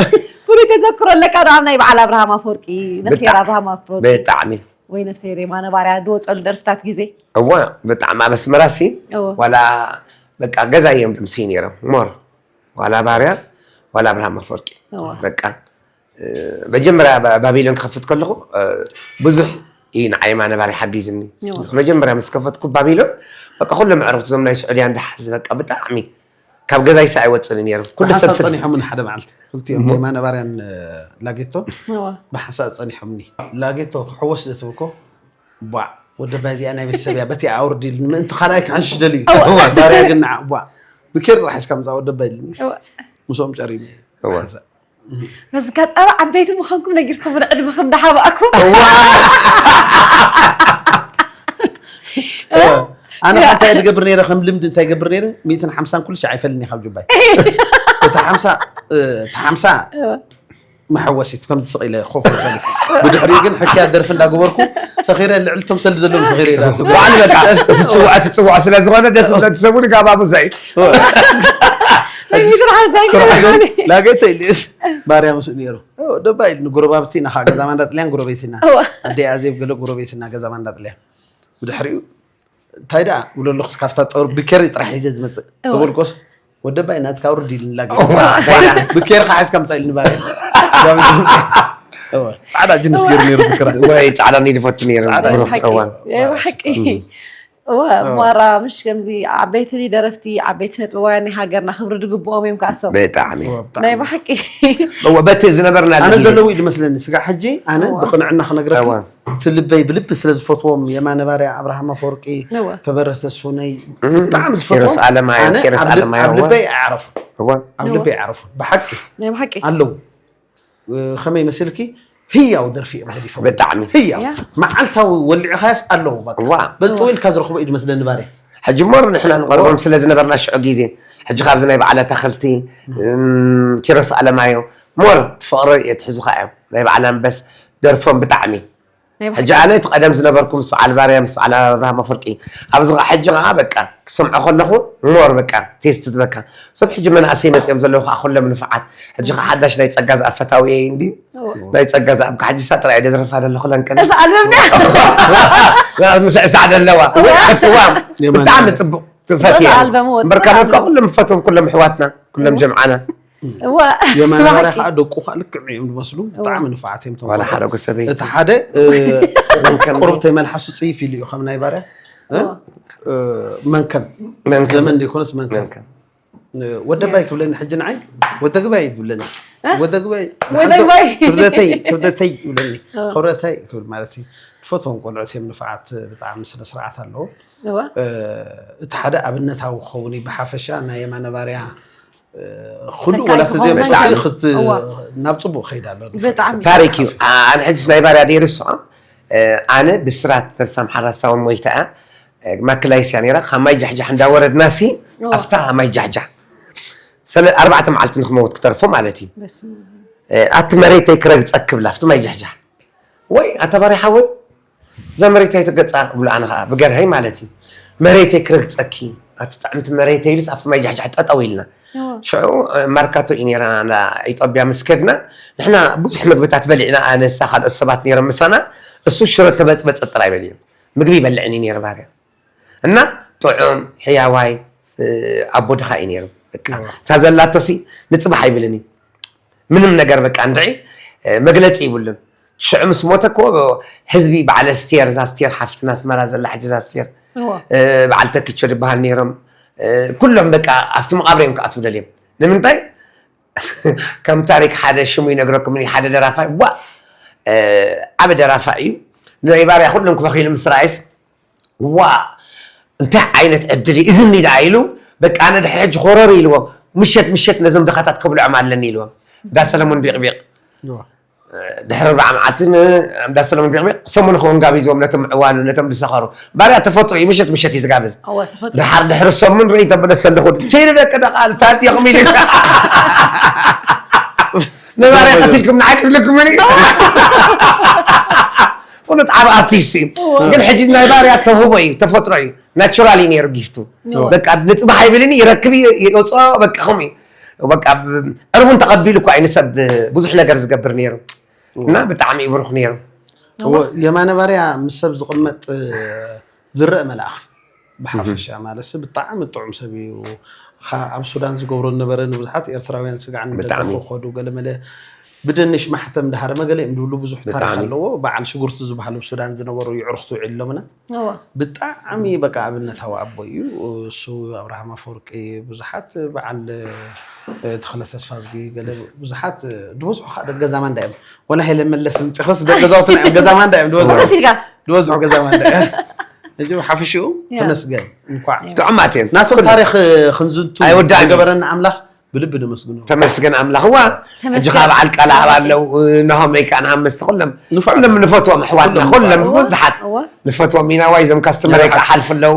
ፍሉይ ተዘክሮ ኣለካ ዶ ኣብ ናይ በዓል ኣብርሃም ኣፈወርቂ ነፍስሄር ኣብርሃም ኣፈወርቂ ብጣዕሚ ወይ ነፍስሄር የማነ ባርያ ዝወፀሉ ደርፍታት ግዜ? እዋ ብጣዕሚ ኣብ ኣስመራ ሲ እወ። ዋላ በቃ ገዛ እዮም ድምስይ ነይሮም ሞር ዋላ ባርያ ዋላ ኣብርሃም ኣፈወርቂ እወ። በቃ እ፣ መጀመርያ ባ- ባቢሎን ክኸፍት ከለኹ እ፣ ብዙሕ እዩ ንዓይ የማነ ባርያ ሓጊዝኒ። እወ። መጀመርያ ምስ ከፈትኩ ባቢሎን በቃ ኩሎም ኣዕሩኽቲ እዞም ናይ ስዑድያ እንዳሓዝ በቃ ብጣዕሚ ካብ ገዛይ ሰ ኣይወፅእን ነይሩ። ኩሉ ሰብ ብሓንሳብ ስለ- ጸኒሖምኒ ሓደ መዓልቲ ክልቲኦም የማነ ባርያን እ፣ ላጌቶን እወ። ብሓንሳብ ጸኒሖምኒ። ላጌቶ ክሕወስ ዶ ትብል እኮ ቧዕ ወደ ባይ እዚኣ ናይ ቤተሰብ እያ በቲ ኣውርድ ኢልኒ ምእንቲ ካልኣይ ክሕንሽሽ ደልዩ እዩ። ባርያ ግን ንዓ ቧዕ ብኬር ጥራሕ እስካ ምፃ ወደ ባይ ኢልኒ እወ። ምስኦም ጨሪመ እወ። ሓንሳብ በዚ ኣጋጣሚ ዓበይቲ ምዃንኩም ነጊርኩም ዕድመኹም እንዳሓባእኩም ኣነ እንታይ ዝገብር ነይረ ከም ልምዲ እንታይ ገብር ነይረ ሚእትን ሓምሳን ኩሉ ሻዕ ኣይፈልኒ ካብ ጁባይ እቲ ሓምሳ እቲ ሓምሳ መሐወሲት ከም ትስቕ ኢለ ኮፍ በሊ ብድሕሪኡ ግን ሕክያ ደርፊ እንዳገበርኩ ሰኺረ ልዕልቶም ሰልዲ ዘለዎም ሰኺረ ኢላ ባዕሉ በቃ እቲ ፅዋዕ እቲ ፅዋዕ ስለ ዝኾነ ደስ ዝብለ እቲ ሰሙን ጋባቡ ዘይ ላገይተ ኢልስ ባርያ ምስ ነይሩ ደባ ኢል ንጎረባብቲ ኢና ከዓ ገዛ ማንዳ ጥልያን ጎረቤትና ኣደ ኣዜብ ገለ ጎረቤትና ገዛ ማንዳ ጥልያን ብድሕሪኡ እንታይ ደኣ ብሎ ኣለኹስ ካብታ ጠሩ ብኬሪ ጥራሕ ሒዘ ዝመፅእ ተበልቆስ ወደባይ ናትካ ውርድ ኢልኒ ላገ ብኬርካ ሓዝካ ምፃ ኢልኒ ባርያ ፃዕዳ ጅንስ ገይሩ ነይሩ ዝክራ ወይ ፃዕዳ ንድፈቱ ነይሩ ፃዕዳ ብሩኽ ሓቂ። ፀዋን ብሓቂ እወ ማራ ምሽ ከምዚ ዓበይቲ ደረፍቲ ዓበይቲ ስነጥበባውያን ናይ ሃገርና ክብሪ ዝግብኦም እዮም ከኣሶም ብጣዕሚ ናይ ብሓቂ እወ በቲ ዝነበርና ኣነ ግዜ ዘለዉ እዩ ዝመስለኒ ስጋ ሕጂ ኣነ እዋ። ብቅንዕና ክነግረኪ እዋ። እቲ ልበይ ብልቢ ስለ ዝፈትዎም የማነ ባርያ ኣብርሃም ኣፈወርቂ እዋ። ተበረተ ስፉነይ ብጣዕሚ ዝፈትዎም ኪሮስ ኣለማዮ፣ ኣነ ኪሮስ ኣብ ልብ- ኣለማዮ ኣብ እዋ። ልበይ ኣይዓረፉ እዋ ኣብ ልበይ ኣይዓረፉ ብሓቂ ናይ ብሓቂ ኣለዉ ከመይ መሲልኪ ህያው ደርፊ እዮም ገዲፎም ብጣዕሚ ህያው ያ። መዓልታዊ ወሊዕኻያስ ኣለዉ በቃ እዋ። በዚ ጠዊልካ ዝረኽቦ እዩ ዝመስለኒ ባርያ ሕጂ ሞር ንሕና ንቐርቦም ስለ ዝነበርና ሽዑ ግዜ ሕጂ ካብዚ ናይ በዓል ኣታኽልቲ እም፣ ኪሮስ ኣለማዮ ሞር ትፍቕሮ እየ ትሕዙኻ እዮም ናይ በዓል ኣንበስ ደርፎም ብጣዕሚ ናይ ሕጂ ኣነ እቲ ቀደም ዝነበርኩ ምስ በዓል ባርያ ምስ በዓል ኣብርሃም ኣፈርቂ ኣብዚ ከዓ ሕጂ ከዓ በቃ ክሰምዖ ከለኹ ሞር በቃ ቴስት ዝበካ ሰብ ሕጂ መናእሰይ መፅኦም ዘለዉ ከዓ ኩሎም ንፍዓት ሕጂ ከዓ ሓዳሽ ናይ ፀጋ ዝኣብ ፈታዊ እየ እንዲ ናይ ፀጋ ዝኣብ ከዓ ሕጂ ሳ ጥራይ እየ ደዝረፋ ዘለኹ ለንቀን እዚ ኣልበም ድያ? ምስዕሳዕ ዘለዋ እዋ ብጣዕሚ ፅቡቅ ትፈት በዛ እያ ኣልበም ወፂኡ እምበር ካልኦት ከዓ ኣሎ። ኩሎም ፈትዎም ኩሎም ኣሕዋትና ኩሎም ጀምዓና እዋ የማነ ባርያ ብሓቂ። ከዓ ደቁ ከዓ ልክዕ እዮም ዝመስሉ ብጣዕሚ ንፉዓት እዮም እቶም ዋላ ቆልዑ። ሓደ ጎሰበይ እቲ ሓደ እ፣ ቁሩብ ተይመልሓሱ ፅይፍ ኢሉ እዩ ከም ናይ ባርያ እ፣ እ፣ መንከም መንከም። ዘመን ዘይኮነስ መንከም መንከም። እ፣ ወደባይ ክብለኒ ሕጂ ንዓይ ወደግባይ ትብለኒ ወደግባይ ወደግባይ። ክብደተይ ክብደተይ ይብለኒ ክብረተይ ክብል ማለት እዩ ትፈትዎም ቆልዑት እዮም ንፍዓት ብጣዕሚ ስነ ስርዓት ኣለዎም እዋ እ፣ እቲ ሓደ ኣብነታዊ ክኸውን እዩ ብሓፈሻ ናይ የማነ ባርያ እ፣ ኩሉ ተካይ ወላ ተዘይ ክኸውን መጥፋእቲ ይኽእል። ክት- እዋ ናብ ፅቡቅ ከይድ ኣሎ ብጣዕሚ ታሪክ እዩ ኣ- ኣነ ሕጂ ናይ ባርያ ደይርስዖ ኣነ ብስራት ነብሳ መሓራሳውን ሞይታ እያ ማክላይስ እያ ነይራ ካብ ማይ ጃሕጃሕ እንዳወረድና ሲ እዋ። ኣብታ ማይ ጃሕጃሕ ሰለ ኣርባዕተ መዓልቲ ንክመውት ክተርፎ ማለት እዩ በስመ እ፣ ኣቲ መሬተይ ክረግፀክ ክብላ ኣብቲ ማይ ጃሕጃሕ ወይ ኣታ ባርያ ሓወይ እዛ መሬተይ ትገጻ ብሎ ኣነ ኸዓ ብገርሀይ ማለት እዩ። መሬተይ ክረግጸኪ፣ ኣቲ ጥዕምቲ መሬተይ ኢሉስ ኣብቲ ማይ ጃሕጃሕ ጠጠው ኢልና። ሽዑ ማርካቶ እዩ ነይራ ኢትዮጵያ ምስ ከድና ንሕና ብዙሕ ምግብታት በሊዕና ኣነሳ ካልኦት ሰባት ነይሮም ምሳና። እሱ ሽሮ ተበጽበጸ ጥራይ በሊዑ ምግቢ ይበልዕን እዩ ነይሩ ባርያ። እና ጥዑም ሕያዋይ ኣቦ ድኻ እዩ ነይሩ። በቃ እታ ዘላቶሲ ንጽባሕ ኣይብልን እዩ ምንም ነገር በቃ እንድዒ መግለጺ ይብሉን። ሽዑ ምስ ሞተ እኮ ህዝቢ በዓል ኣስቴር፣ እዛ ኣስቴር ሓፍትና ኣስመራ ዘላ ሕጂ እዛ ኣስቴር፣ በዓል ተኪቾ ዝበሃል ነይሮም። ኩሎም በቃ ኣብቲ መቓብር እዮም ክኣትዉ ደልዮም። ንምንታይ? ከም ታሪክ ሓደ ሽሙ ይነግረኩም፣ ሓደ ደራፋይ ዋ ዓቢ ደራፋይ እዩ። ናይ ባርያ ኩሎም ክበኽይሉ ምስ ረኣይስ ዋ እንታይ ዓይነት ዕድል እዩ እዝኒ ደኣ ኢሉ። በቃ ኣነ ድሕሪ ሕጂ ኮረር ኢልዎም ምሸት ምሸት ነዞም ድኻታት ከብልዖም ኣለኒ ኢልዎም። እንዳ ሰለሞን ቢቕቢቕ ድሕሪ ኣርባዓ መዓልቲ እንዳ ሰለሞን ቢቕቢቕ ሰሙን ክውን ጋቢዝዎም ነቶም ምዕዋሉ ነቶም ዝሰኸሩ። ባርያ ተፈጥሮ እዩ ምሸት ምሸት እዩ ዝጋብዝ። ድሓር ድሕሪ ሰሙን ርኢ ተበለሰ ኣለኹ ቸይኒ ደቂ ደቓል ታዲኹም ኢሉ ነባርያ ቀቲልኩም ንዓይ ክትልኩምኒ። ፍሉጥ ዓብ ኣርቲስት እዩ። ግን ሕጂ ናይ ባርያ ተውህቦ እዩ፣ ተፈጥሮ እዩ፣ ናቹራል እዩ ነይሩ ጊፍቱ። በቃ ንጽባሕ ኣይብልን ይረክብ ይወፅኦ በቃ ከምኡ እዩ። በቃ ዕርቡን ተቐቢሉ እኳ እዩ ንሰብ ብዙሕ ነገር ዝገብር ነይሩ እና ብጣዕሚ እዩ ብሩኽ ነይሩ። የማነ ባርያ ምስ ሰብ ዝቕመጥ ዝረአ መልኣኽ ብሓፈሻ ማለት ሲ ብጣዕሚ ጥዑም ሰብ እዩ። ኣብ ሱዳን ዝገብሮ ነበረ ንብዙሓት ኤርትራውያን ስጋዕ ንደገ ክኸዱ ገለመለ ብደንሽ ማሕተም ድሃረመ ገለ እዮም ዝብሉ ብዙሕ ታሪክ ኣለዎ። በዓል ሽጉርቲ ዝበሃሉ ኣብ ሱዳን ዝነበሩ ይዕርኽቱ ይዕሎምና ብጣዕሚ በቃ ኣብነታዊ ኣቦ እዩ። እሱ ኣብርሃም ኣፈወርቂ ብዙሓት በዓል ተኽለ ተስፋዝጊ ገለ ብዙሓት ዝበዝሑ ከዓ ደገ ዛማንዳ እዮም። ወላ ሃይለ መለስ ምጭኽስ ደገ ዛውትና እዮም ገዛማንዳ እዮም ዝበዝሑ ዝበዝሑ ገዛማንዳ እዮም። እዚ ሓፈሽኡ ተመስገን እንኳዕ ጥዑማት እዮም። ናቶም ታሪክ ክንዝንቱ ኣይወዳእን እዩ። ዝገበረና ኣምላኽ ብልቢ ነመስግኖ። ተመስገን ኣምላኽ ዋ ሕጂ ተመስገን። ካብ ዓልቃላ ኣብ ኣለዉ ናሆመይ ከዓ ንሃመስቲ ኩሎም ንፉዓት። ኩሎም ንፈትዎም ኣሕዋትና ኩሎም ኩሎም ንፉዓት። ብዙሓት እዋ። ንፈትዎም ኢና ዋይ እዞም ካስተመረይ ከዓ ሓልፉ ኣለዉ።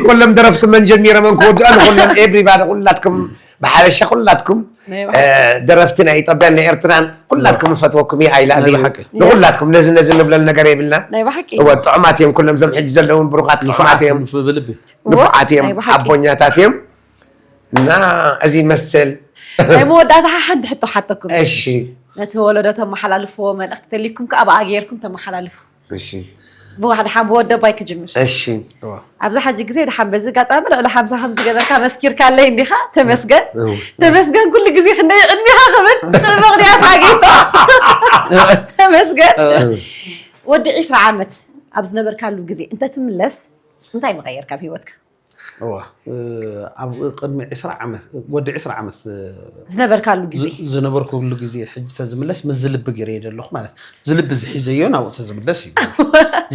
ኩሎም ደረፍቲ መን ጀሚሮም ክወድኦ ንኩሎም ኤቭሪባዲ ኩላትኩም ብሓበሻ ኩላትኩም ናይ ባሕሪ። ደረፍቲ ናይ ኢትዮጵያን ናይ ኤርትራን ኩላትኩም ንፈትወኩም እዩ ኣይ ላቭ ናይ ዩ ብሓቂ። ንኩላትኩም ነዚ ነዚ ንብለን ነገር የብልና ናይ ብሓቂ እወ ጥዑማት እዮም ኩሎም እዞም ሕጂ ዘለውን ብሩኻት ጥዑማት እዮም ንፉዓት ብልቢ ንፉዓት እዮም ናይ ብሓቂ። ሓቦኛታት እዮም እና እዚ ይመስል ናይ መወዳእታ ሓንቲ ሕቶ ሓተኩም እሺ ነቲ ወለዶ ተመሓላልፍዎ መልእኽቲ ተሊኩም ከዓ ብኣ ገይርኩም ተመሓላልፉ እሺ ብዋሕድ ሓ ብወደባይ ክጅምር እሺ ኣብዛ ሓጂ ግዜ ድሓን በዚ ኣጋጣሚ ልዕሊ ሓምሳ ከም ዝገበርካ መስኪርካለይ እንዲኻ ተመስገን እው። ተመስገን ኩሉ ግዜ ክንደይ ዕድሜኻ ክብል ምኽንያት ኣግኝቶ ተመስገን ወዲ ዒስራ ዓመት ኣብ ዝነበርካሉ ግዜ እንተትምለስ እንታይ ምቐየርካ ኣብ ህይወትካ እዋ ኣብ ቅድሚ ዕስራ ዓመት ወዲ ዕስራ ዓመት ዝነበርካሉ ግዜ ዝ- ዝነበርኩሉ ግዜ ሕጂ ተዝምለስ ምስ ዝልቢ ገይረ ዘለኹ ማለት ዝልቢ ዝሒዘዮ ናብኡ ተዝምለስ እዩ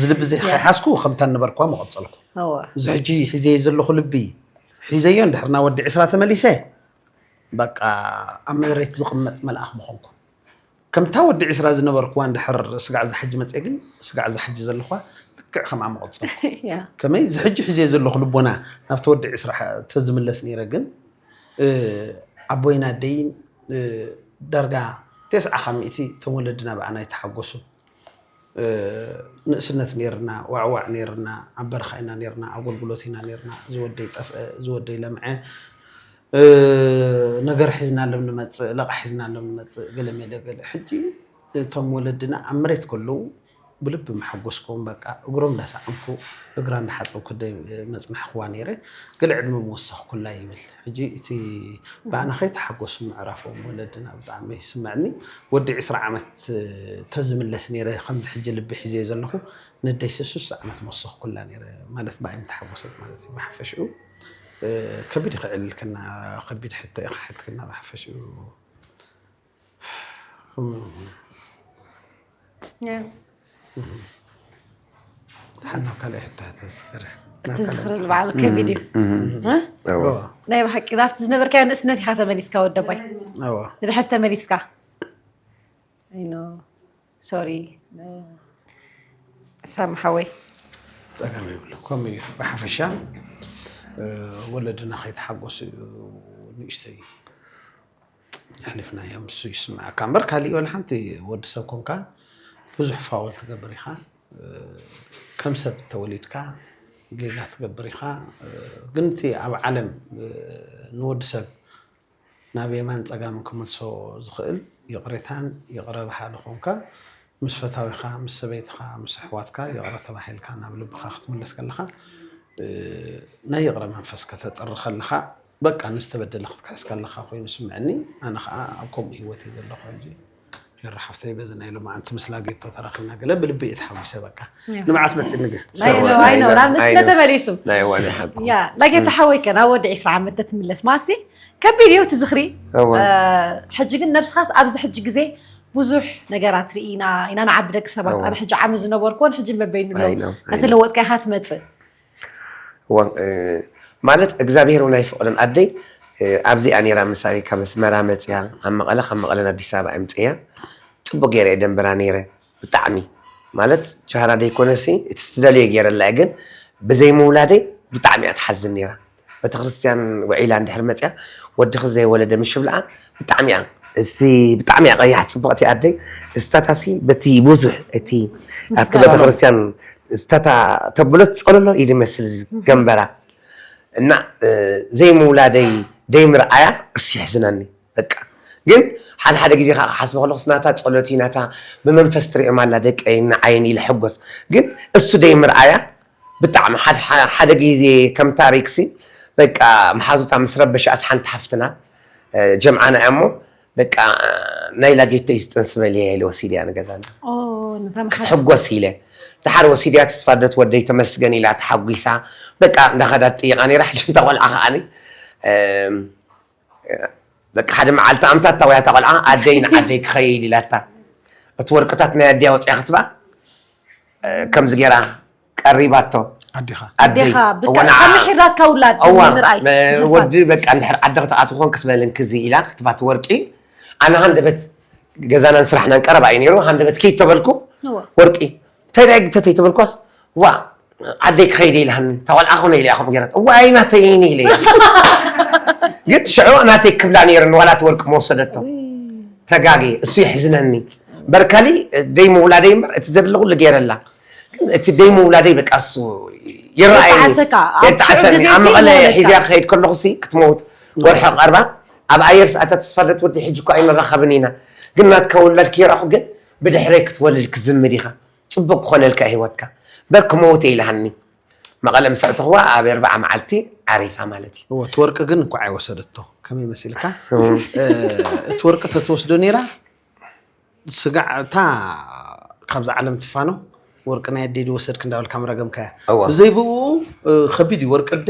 ዝልቢ ዘይሓዝኩ ከምታ ነበርኳ መቐፀልኩ እዋ እዚ ሕጂ ሒዘዮ ዘለኹ ልቢ ሒዘዮ እንድሕር ናብ ወዲ ዕስራ ተመሊሰ በቃ ኣብ መሬት ዝቕመጥ መልኣኽ ምኾንኩ ከምታ ወዲ ዕስራ ዝነበርኩዋ እንድሕር ስጋዕ ዝሓጂ መፅአ ግን ስጋዕ ዝሓጂ ዘለኹዋ ልክዕ ከምኣ መቐፀልኩ ያ ከመይ እዚ ሕጂ ሒዘ ዘለኹ ልቦና ናብቲ ወዲ ዕስራ ተዝምለስ ነይረ ግን ኣቦይን ኣደይን ዳርጋ ተስዓ ካብ ሚእቲ እቶም ወለድና ብኣና ይተሓጎሱ ንእስነት ነይርና ዋዕዋዕ ነይርና ኣብ በረኻ ኢና ነይርና ኣገልግሎት ኢና ነይርና ዝወደይ ጠፍአ ዝወደይ ለምዐ ነገር ሒዝናሎም ንመፅእ ለቓ ሒዝናሎም ንመፅእ ገለ መለ ገለ ሕጂ እቶም ወለድና ኣብ መሬት ከለዉ ብልቢ መሓጎስኩም በቃ እግሮም እንዳሰዓምኩ እግራ እንዳሓፀብኩ ደ መፅናሕክዋ ነይረ ገለ ዕድመ ምወሰኽኩላ ይብል ሕጂ እቲ ብኣና ከይተሓጎሱ ምዕራፎም ወለድና ብጣዕሚ ይስምዐኒ ወዲ ዕስራ ዓመት ተዝምለስ ነይረ ከምዚ ሕጂ ልቢ ሒዘ ዘለኹ ነደይ ስሱስ ዓመት ምወሰኽኩላ ነይረ ማለት ብኣይ ምተሓጎሰት ማለት እዩ ብሓፈሽኡ ከቢድ ይኽዕልልክና ከቢድ ሕቶ ኢኻ ሕትክና ብሓፈሽኡ ሓናብ ካልኣይ ሕቶ ተዝክር እቲ ዝኽሪ ዝበዓሉ ከቢድ እዩ ናይ ብሓቂ ናብቲ ዝነበርካዮ ንእስነት ኢኻ ተመሊስካ ወደባይ ንድሕር ተመሊስካ ሶሪ ሳሚ ሓወይ ፀገም የብሉ ከምኡ እዩ ብሓፈሻ ወለድና ከይተሓጎሱ እዩ ንእሽተይ ኣሕሊፍናዮ፣ ንሱ ይስምዓካ እምበር፣ ካሊእ ወላ ሓንቲ ወዲ ሰብ ኮንካ ብዙሕ ፋውል ትገብር ኢኻ። ከም ሰብ ተወሊድካ ጌጋ ትገብር ኢኻ። ግን እቲ ኣብ ዓለም ንወዲ ሰብ ናብ የማን ጸጋምን ክመልሶ ዝኽእል ይቕሬታን ይቕረ በሃሊ ኮንካ፣ ምስ ፈታዊኻ፣ ምስ ሰበይትኻ፣ ምስ ኣሕዋትካ ይቕረ ተባሂልካ ናብ ልብኻ ክትምለስ ከለኻ፣ እ፣ ናይ ይቕረ መንፈስ ከተጥሪ ከለኻ፣ በቃ ንዝተበደለ ክትክሕስ ከለኻ ኮይኑ ስምዐኒ። ኣነ ኸኣ ኣብ ከምኡ ህይወት እየ ዘለኹ ሕጂ። ሄራ ሓፍተይ፣ በዚ ናይ ሎማዓንቲ ምስ ላጌቶ ተራኺብና ገለ ብልቢ እየ ተሓጒሰ። በቃ ንመዓት መጺእኒ ግን ናይ ሰብኣይ ነው፣ ናይ ነው። ናብ ንስነ ተመሊሱ። ናይ እዋን ሓቁ። ያ፣ ላጌታ ሓወይ ከ ናብ ወዲ ዒስራ ዓመት ተትምለስ ማሲ ከቢድ እዩ እቲ ዝኽሪ። እወ። እ፣ ሕጂ ግን ነብስኻስ ኣብዚ ሕጂ ግዜ ብዙሕ ነገራት ርኢና ኢና ንዓቢ ደቂ ሰባት። እወ። ኣነ ሕጂ ዓሚ ዝነበርኩዎን ሕጂ በበይኑ ኣሎ። ኣይ ነው፣ ኣይ ነው። እናተለወጥካ ኢኻ ትመጽእ። እወ፣ እ፣ ማለት እግዚኣብሔር እውን ኣይፈቐዶን። ኣደይ፣ እ፣ ኣብዚኣ ነይራ ምሳይ ካብ ኣስመራ መጽያ፣ ኣብ መቐለ፣ ካብ መቐለ ናብ ኣዲስ ኣበባ ኣምጽያ። ጽቡቕ ገይረ እየ ደንበራ ነይረ። ብጣዕሚ፣ ማለት፣ ቻህራ ደይኮነሲ፣ እቲ ትደልዮ ገይረላ እየ፣ ግን ብዘይ ምውላደይ ብጣዕሚ እያ ትሓዝን ነይራ። ቤተክርስትያን ውዒላ እንድሕር መጽያ፣ ወድኺ ዘይወለደ ምሽ ብልዓ፣ ብጣዕሚ እያ፣ እስቲ ብጣዕሚ እያ ቀያሕ ጽብቕቲ ኣደይ። እስታታሲ በቲ ብዙሕ፣ እቲ ኣብቲ ምስጋና። ቤተክርስትያን እስታታ ተብሎ ትጸልሎ እዩ ዝመስል ገንበራ። እና፣ እ፣ ዘይምውላደይ፣ ደይምርኣያ እሱ የሕዝነኒ። በቃ። ግን ሓደ ሓደ ግዜ ከዓ ክሓስቦ ከለኹስ ናታ ጸሎት እዩ፣ ናታ ብመንፈስ ትሪኦም ኣላ ደቀይ፣ ንዓይን ኢለ ሕጎስ። ግን እሱ ደይምርኣያ ብጣዕሚ ሓደ፣ ሓደ፣ ሓደ ግዜ ከም ታሪክሲ በቃ መሓዙታ ምስ ረበሻኣስ ሓንቲ ሓፍትና፣ እ፣ ጀምዓና እያ እሞ በቃ ናይ ላጌቶ እዩ ዝጥንስ በልያ ኢለ ወሲድያ ንገዛና። ኦ፣ ነታ መሓዝ-፣ ክትሕጎስ ኢለ። ደሓር ወሲድያ ተስፋ ልደት ወደይ ተመስገን ኢላ ተሓጒሳ። በቃ እንዳኸዳት ጥይቓ ነይራ። ሕጂ እንታ ቆልዓ ከዓኒ፣ እም፣ በቃ ሓደ መዓልቲ ኣምታታ ወይ ኣታ ቆልዓ ኣደይ ንዓደይ ክኸይድ ኢላታ። እቲ ወርቅታት ናይ ኣደያ ወፂኣ ክትባ፣ እ፣ ከምዚ ገይራ ቀሪባቶ። ኣዴኻ። ኣደይ። ኣዴኻ፣ ብጣ-፣ እወ፣ ንዓ-፣ ከም ምሒራትካ ውላድ እዋ፣ ንምርኣይ ነ-፣ ዝፋን። ወዲ በቃ እንድሕር ዓዲ ክትኣትው ኮንክስ በል እንክዚ ኢላ ክትባት ወርቂ። ኣነ ሃንደበት ገዛናን ስራሕናን ቀረባ እዩ ነይሩ። ሃንደበት ኪድ ተበልኩ፣ እዋ። ወርቂ። እንታይ ደኣ ግተተይ ተበልኳስ፣ ዋ፣ ዓደይ ክኸይድ ኢልሃኒ፣ እታ ቆልዓ ኮነ ኢለ እያ ከምኡ ገይራት። እዋ፣ ኣይ ናተይ እይኒ ኢለ እያ። ግን ሽዑ ናተይ ክብላ ነይረን፣ ዋላ እቲ ወርቂ መወሰደቶ። ውይ። ተጋጌ፣ እሱ የሕዝነኒ። በርካሊ ደይ ምውላደይ እምበር፣ እቲ ዘድለ ኩሉ ገይረላ። ግን እቲ ደይ ምውላደይ በቃ እሱ ይረኣየኒ። የጣዕሰካ። ኣብ የጣዕሰኒ። ሽዑ ግዜ ኣብ መቐለ ይመለካ። ሒዝያ ክኸይድ ከለኹ ሲ ክትመውት ወርሒ ቀርባ። ኣብ ኣየር ሰዓታት ተስፋ ልደት ወዲ ሕጂ እኮ ኣይንራኸብን ኢና። ግን ናትካ ውላድ ከይረኣኹ ግን ብድሕረይ ክትወልድ ክዝምድ ኢኻ። ጽቡቕ ክኾነልካ ህይወትካ። በር ክመውት ኢልሃኒ። መቐለ ምስ ኣእተኽዋ ኣብ ኣርብዓ መዓልቲ ዓሪፋ ማለት እዩ። እወ፣ እቲ ወርቂ ግን እንኳዕ ኣይወሰደቶ። ከመይ መሲልካ? እም። እ፣ እቲ ወርቂ ተትወስዶ ነይራ፣ ስጋዕ እታ ካብዛ ዓለም ትፋኖ፣ ወርቂ ናይ ኣደይ ድወሰድክ እንዳበልካ ምረገምካያ። እወ። ብዘይ ብኡ፣ እ፣ ከቢድ እዩ፣ ወርቂ ኣደ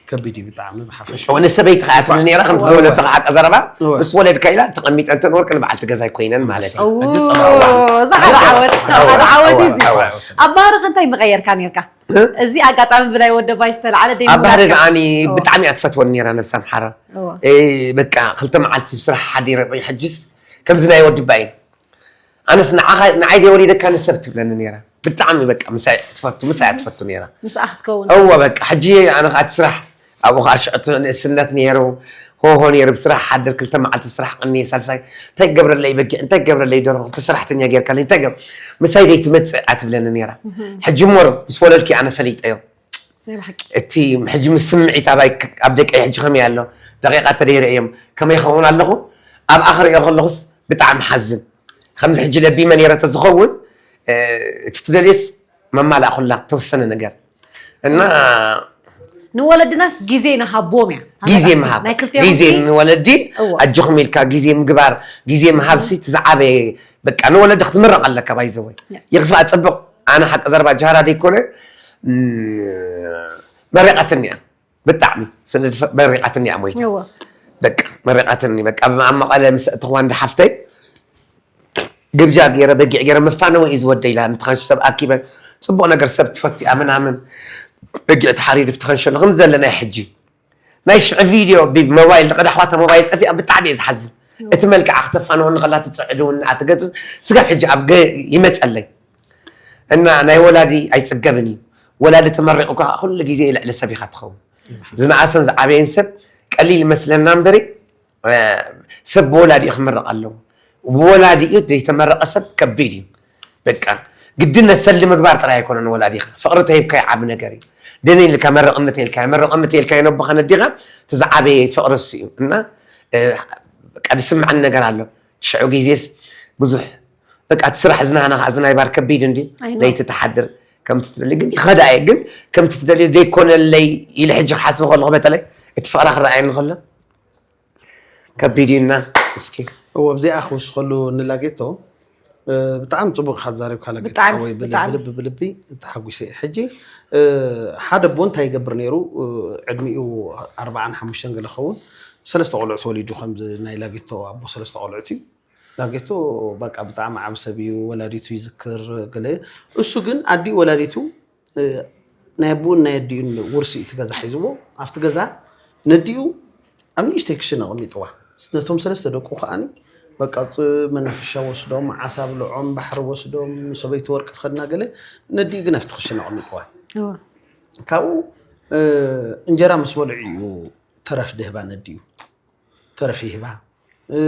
ከቢድ እዩ ብጣዕሚ ብሓፈሻ። እወ፣ ንሰበይቲ ከኣ ትብል ነይራ፣ ከምቲ እወ፣ ዝወለድቶ እወ። ከኣ ቀዘረባ፣ እወ። ምስ ወለድካ ኢላ ተቐሚጠ እንተን ወርቂ ንበዓልቲ ገዛይ ኮይነን ማለት እዩ። እወ፣ ሕጂ ጸባሕ እወ፣ እዋ። እዛ ሓደ ዓወት፣ እወ፣ ሓደ ዓወት እወ፣ እዩ። እወ። ኣብ ባህርኸ እንታይ ምቐየርካ ነይርካ? እ? እዚ ኣጋጣሚ ብናይ ወደባይ ዝተለዓለ ደይ ኣብ ባህሪ ምውላድካ። ደኣኒ እወ። ብጣዕሚ እያ ትፈትወኒ ነይራ ነብሳ ምሓራ። እወ። እ፣ በቃ ክልተ መዓልቲ ብስራሕ ሓዲረ፣ ሕጅስ ከምዚ ናይ ወዲ ባይን። ኣነስ ንዓኻ፣ ንዓይ ደይ ወሊደካ ንሰብ ትብለኒ ነይራ። ብጣዕሚ በቃ ምሳይ ትፈቱ፣ ምሳይ ትፈቱ ነይራ። ምስኣ ክትከውን። እወ በቃ፣ ሕጂ ኣነ ኸኣ እቲ ስራሕ ኣብኡ ኸኣ ሽዑ እቲ ንእስነት ነይሩ፣ ሆሆ ነይሩ፣ ብስራሕ ሓድር፣ ክልተ መዓልቲ ብስራሕ ቅንየ፣ ሳልሳይ፣ እንታይ ክገብረለይ በጊዕ፣ እንታይ ክገብረለይ ደርሆ፣ ክልተ ሰራሕተኛ ጌርካለይ፣ እንታይ ገብ-፣ ምሳይ ደይ ትመጽእ እያ ትብለኒ ነይራ። እህ። ሕጂ እሞ ምስ ወለድኪ ኣነ ፈሊጠዮ። ናይ ብሓቂ። እቲ ሕጂ ምስ ስምዒት ኣባይ ክ-፣ ኣብ ደቀይ ሕጂ ከመይ ኣሎ? ደቂቓት ተደይረ እዮም። ከመይ ይኸውን ኣለኹ? ኣብኣ ክርእዮ ከለኹስ ብጣዕሚ ሓዝን። ከምዚ ሕጂ ለቢመ ነይረ ተዝኸውን፣ እ፣ እቲ ትደልዮስ መማላእ ኩላ ተወሰነ ነገር። እና ንወለድናስ ግዜ ንሃቦም እያ። ግዜ ምሃብ። ናይ ክልቲኦም ግዜ ሲ ንወለዲ እዋ። ኣጆኹም ኢልካ ግዜ ምግባር፣ ግዜ ምሃብሲ እቲ ዝዓበየ በቃ ንወለዲ ክትምረቕ ኣለካ ባይዘወይ። ያ። ይኽፋእ ጽቡቕ። ኣነ ሓቂ ዘረባ ጃህራ ደይኮነ፣ ም፣ መሪቓትኒ እያ። ብጣዕሚ ስለ ድፈ-፣ መሪቓትኒ እያ ሞይታ። እዋ። በቃ መሪቓትኒ። በቃ ኣብ መቐለ ምስ ኣእተኽዋ እንዳ ሓፍተይ ግብጃ ገይረ፣ በጊዕ ገይረ፣ መፋነዊ እዩ ዝወደይ ኢላ፣ ንትኸንሽ ሰብ ኣኪበ፣ ጽቡቕ ነገር ሰብ ትፈቱ እያ ምናምን፣ በጊዕ ተሓሪዱ ትኸንሸሉ ከም ዘለና ሕጂ። ናይ ሽዑ ቪድዮ ብሞባይል ንቐዳሕ ዋታ ሞባይል ጠፊኣ ብጣዕሚ እየ ዝሓዝን። እም። እቲ መልክዓ ክተፋንወኒ ከላ ትጽዕድ እውን ኣትገዝእ ስጋብ ሕጂ ኣብ ገ-፣ ይመጸለይ። እና ናይ ወላዲ ኣይጽገብን እዩ። ወላዲ ተመሪቑ ከዓ ኩሉ ግዜ ልዕሊ ሰብ ኢኻ ትኸውን። ዝነኣሰን ዝዓበየን ሰብ ቀሊል ይመስለና እምበሪ እ፣ ሰብ ብወላዲኡ ክምረቕ ኣለዎ። ብወላዲኡ ዘይተመረቐ ሰብ ከቢድ እዩ። በቃ ግድነት ሰልዲ ምግባር ጥራይ ኣይኮነን። ወላዲኻ ፍቕሪ ተሂብካዮ ዓቢ ነገር እዩ። ደነ ኢልካ መረቕኒ ተይልካዮ፣ መረቕኒ ተይልካዮ ነቦኻ ነዲኻ እቲ ዝዓበየ ፍቕሪ እሱ እዩ። እና፣ እ፣ በቃ ዝስምዓኒ ነገር ኣሎ። ሽዑ ግዜስ ብዙሕ በቃ እቲ ስራሕ ዝናና ከዓ ዝናይ ባር ከቢድ እንድዩ። ኣይ፣ ኖ። ለይቲ ትሓድር ከምቲ ትደልዩ ግን ይኸዳ እየ። ግን ከምቲ ትደልዩ ዘይኮነለይ ኢለ ሕጂ ክሓስብ ከለኹ በተለይ እቲ ፍቕራ ክረኣየኒ ከሎ ከቢድ እዩ እና እስኪ። እዎ፣ ኣብዚኣ ክውስኸሉ ንላጌቶ፣ እ፣ ብጣዕሚ ጽቡቕ ኢኻ ተዛሪብካ ላጌቶ ብጣዕሚ፣ ሓወይ፣ ብል-፣ ብጣዕሚ። ብልቢ፣ ብልቢ ተሓጒሰ እየ። ሕጂ፣ እ፣ ሓደ ኣቦ እንታይ ይገብር ነይሩ? እ፣ ዕድሚኡ ኣርባዓን ሓሙሽተን ገለ ክኸውን፣ ሰለስተ ቆልዑ ተወሊዱ፣ ከምዚ ናይ ላጌቶ ኣቦ ሰለስተ ቆልዑት እዩ። ላጌቶ በቃ ብጣዕሚ ዓቢ ሰብ እዩ፣ ወላዲቱ ይዝክር ገለ። እሱ ግን ኣዲኡ ወላዲቱ፣ እ፣ ናይ ኣቦኡን ናይ ኣዲኡን ውርሲ እዩ እቲ ገዛ ሒዝዎ። ኣብቲ ገዛ ነዲኡ ኣብ ንእሽተይ ክሽነ ኣቐሚጥዋ። ነቶም ሰለስተ ደቁ ከኣኒ በቃ ፅ-፣ መናፈሻ ወስዶም፣ ዓሳ ኣብልዖም፣ ባሕሪ ወስዶም፣ ሰበይቲ ወርቂ ከድና ገለ፣ ነዲኡ ግን ኣብቲ ክሽነ ኣቐሚጥዋ። እወ። ካብኡ፣ እ፣ እንጀራ ምስ በልዑ እዩ ተረፍ ድህባ ነዲኡ። ተረፍ ይህባ። እ፣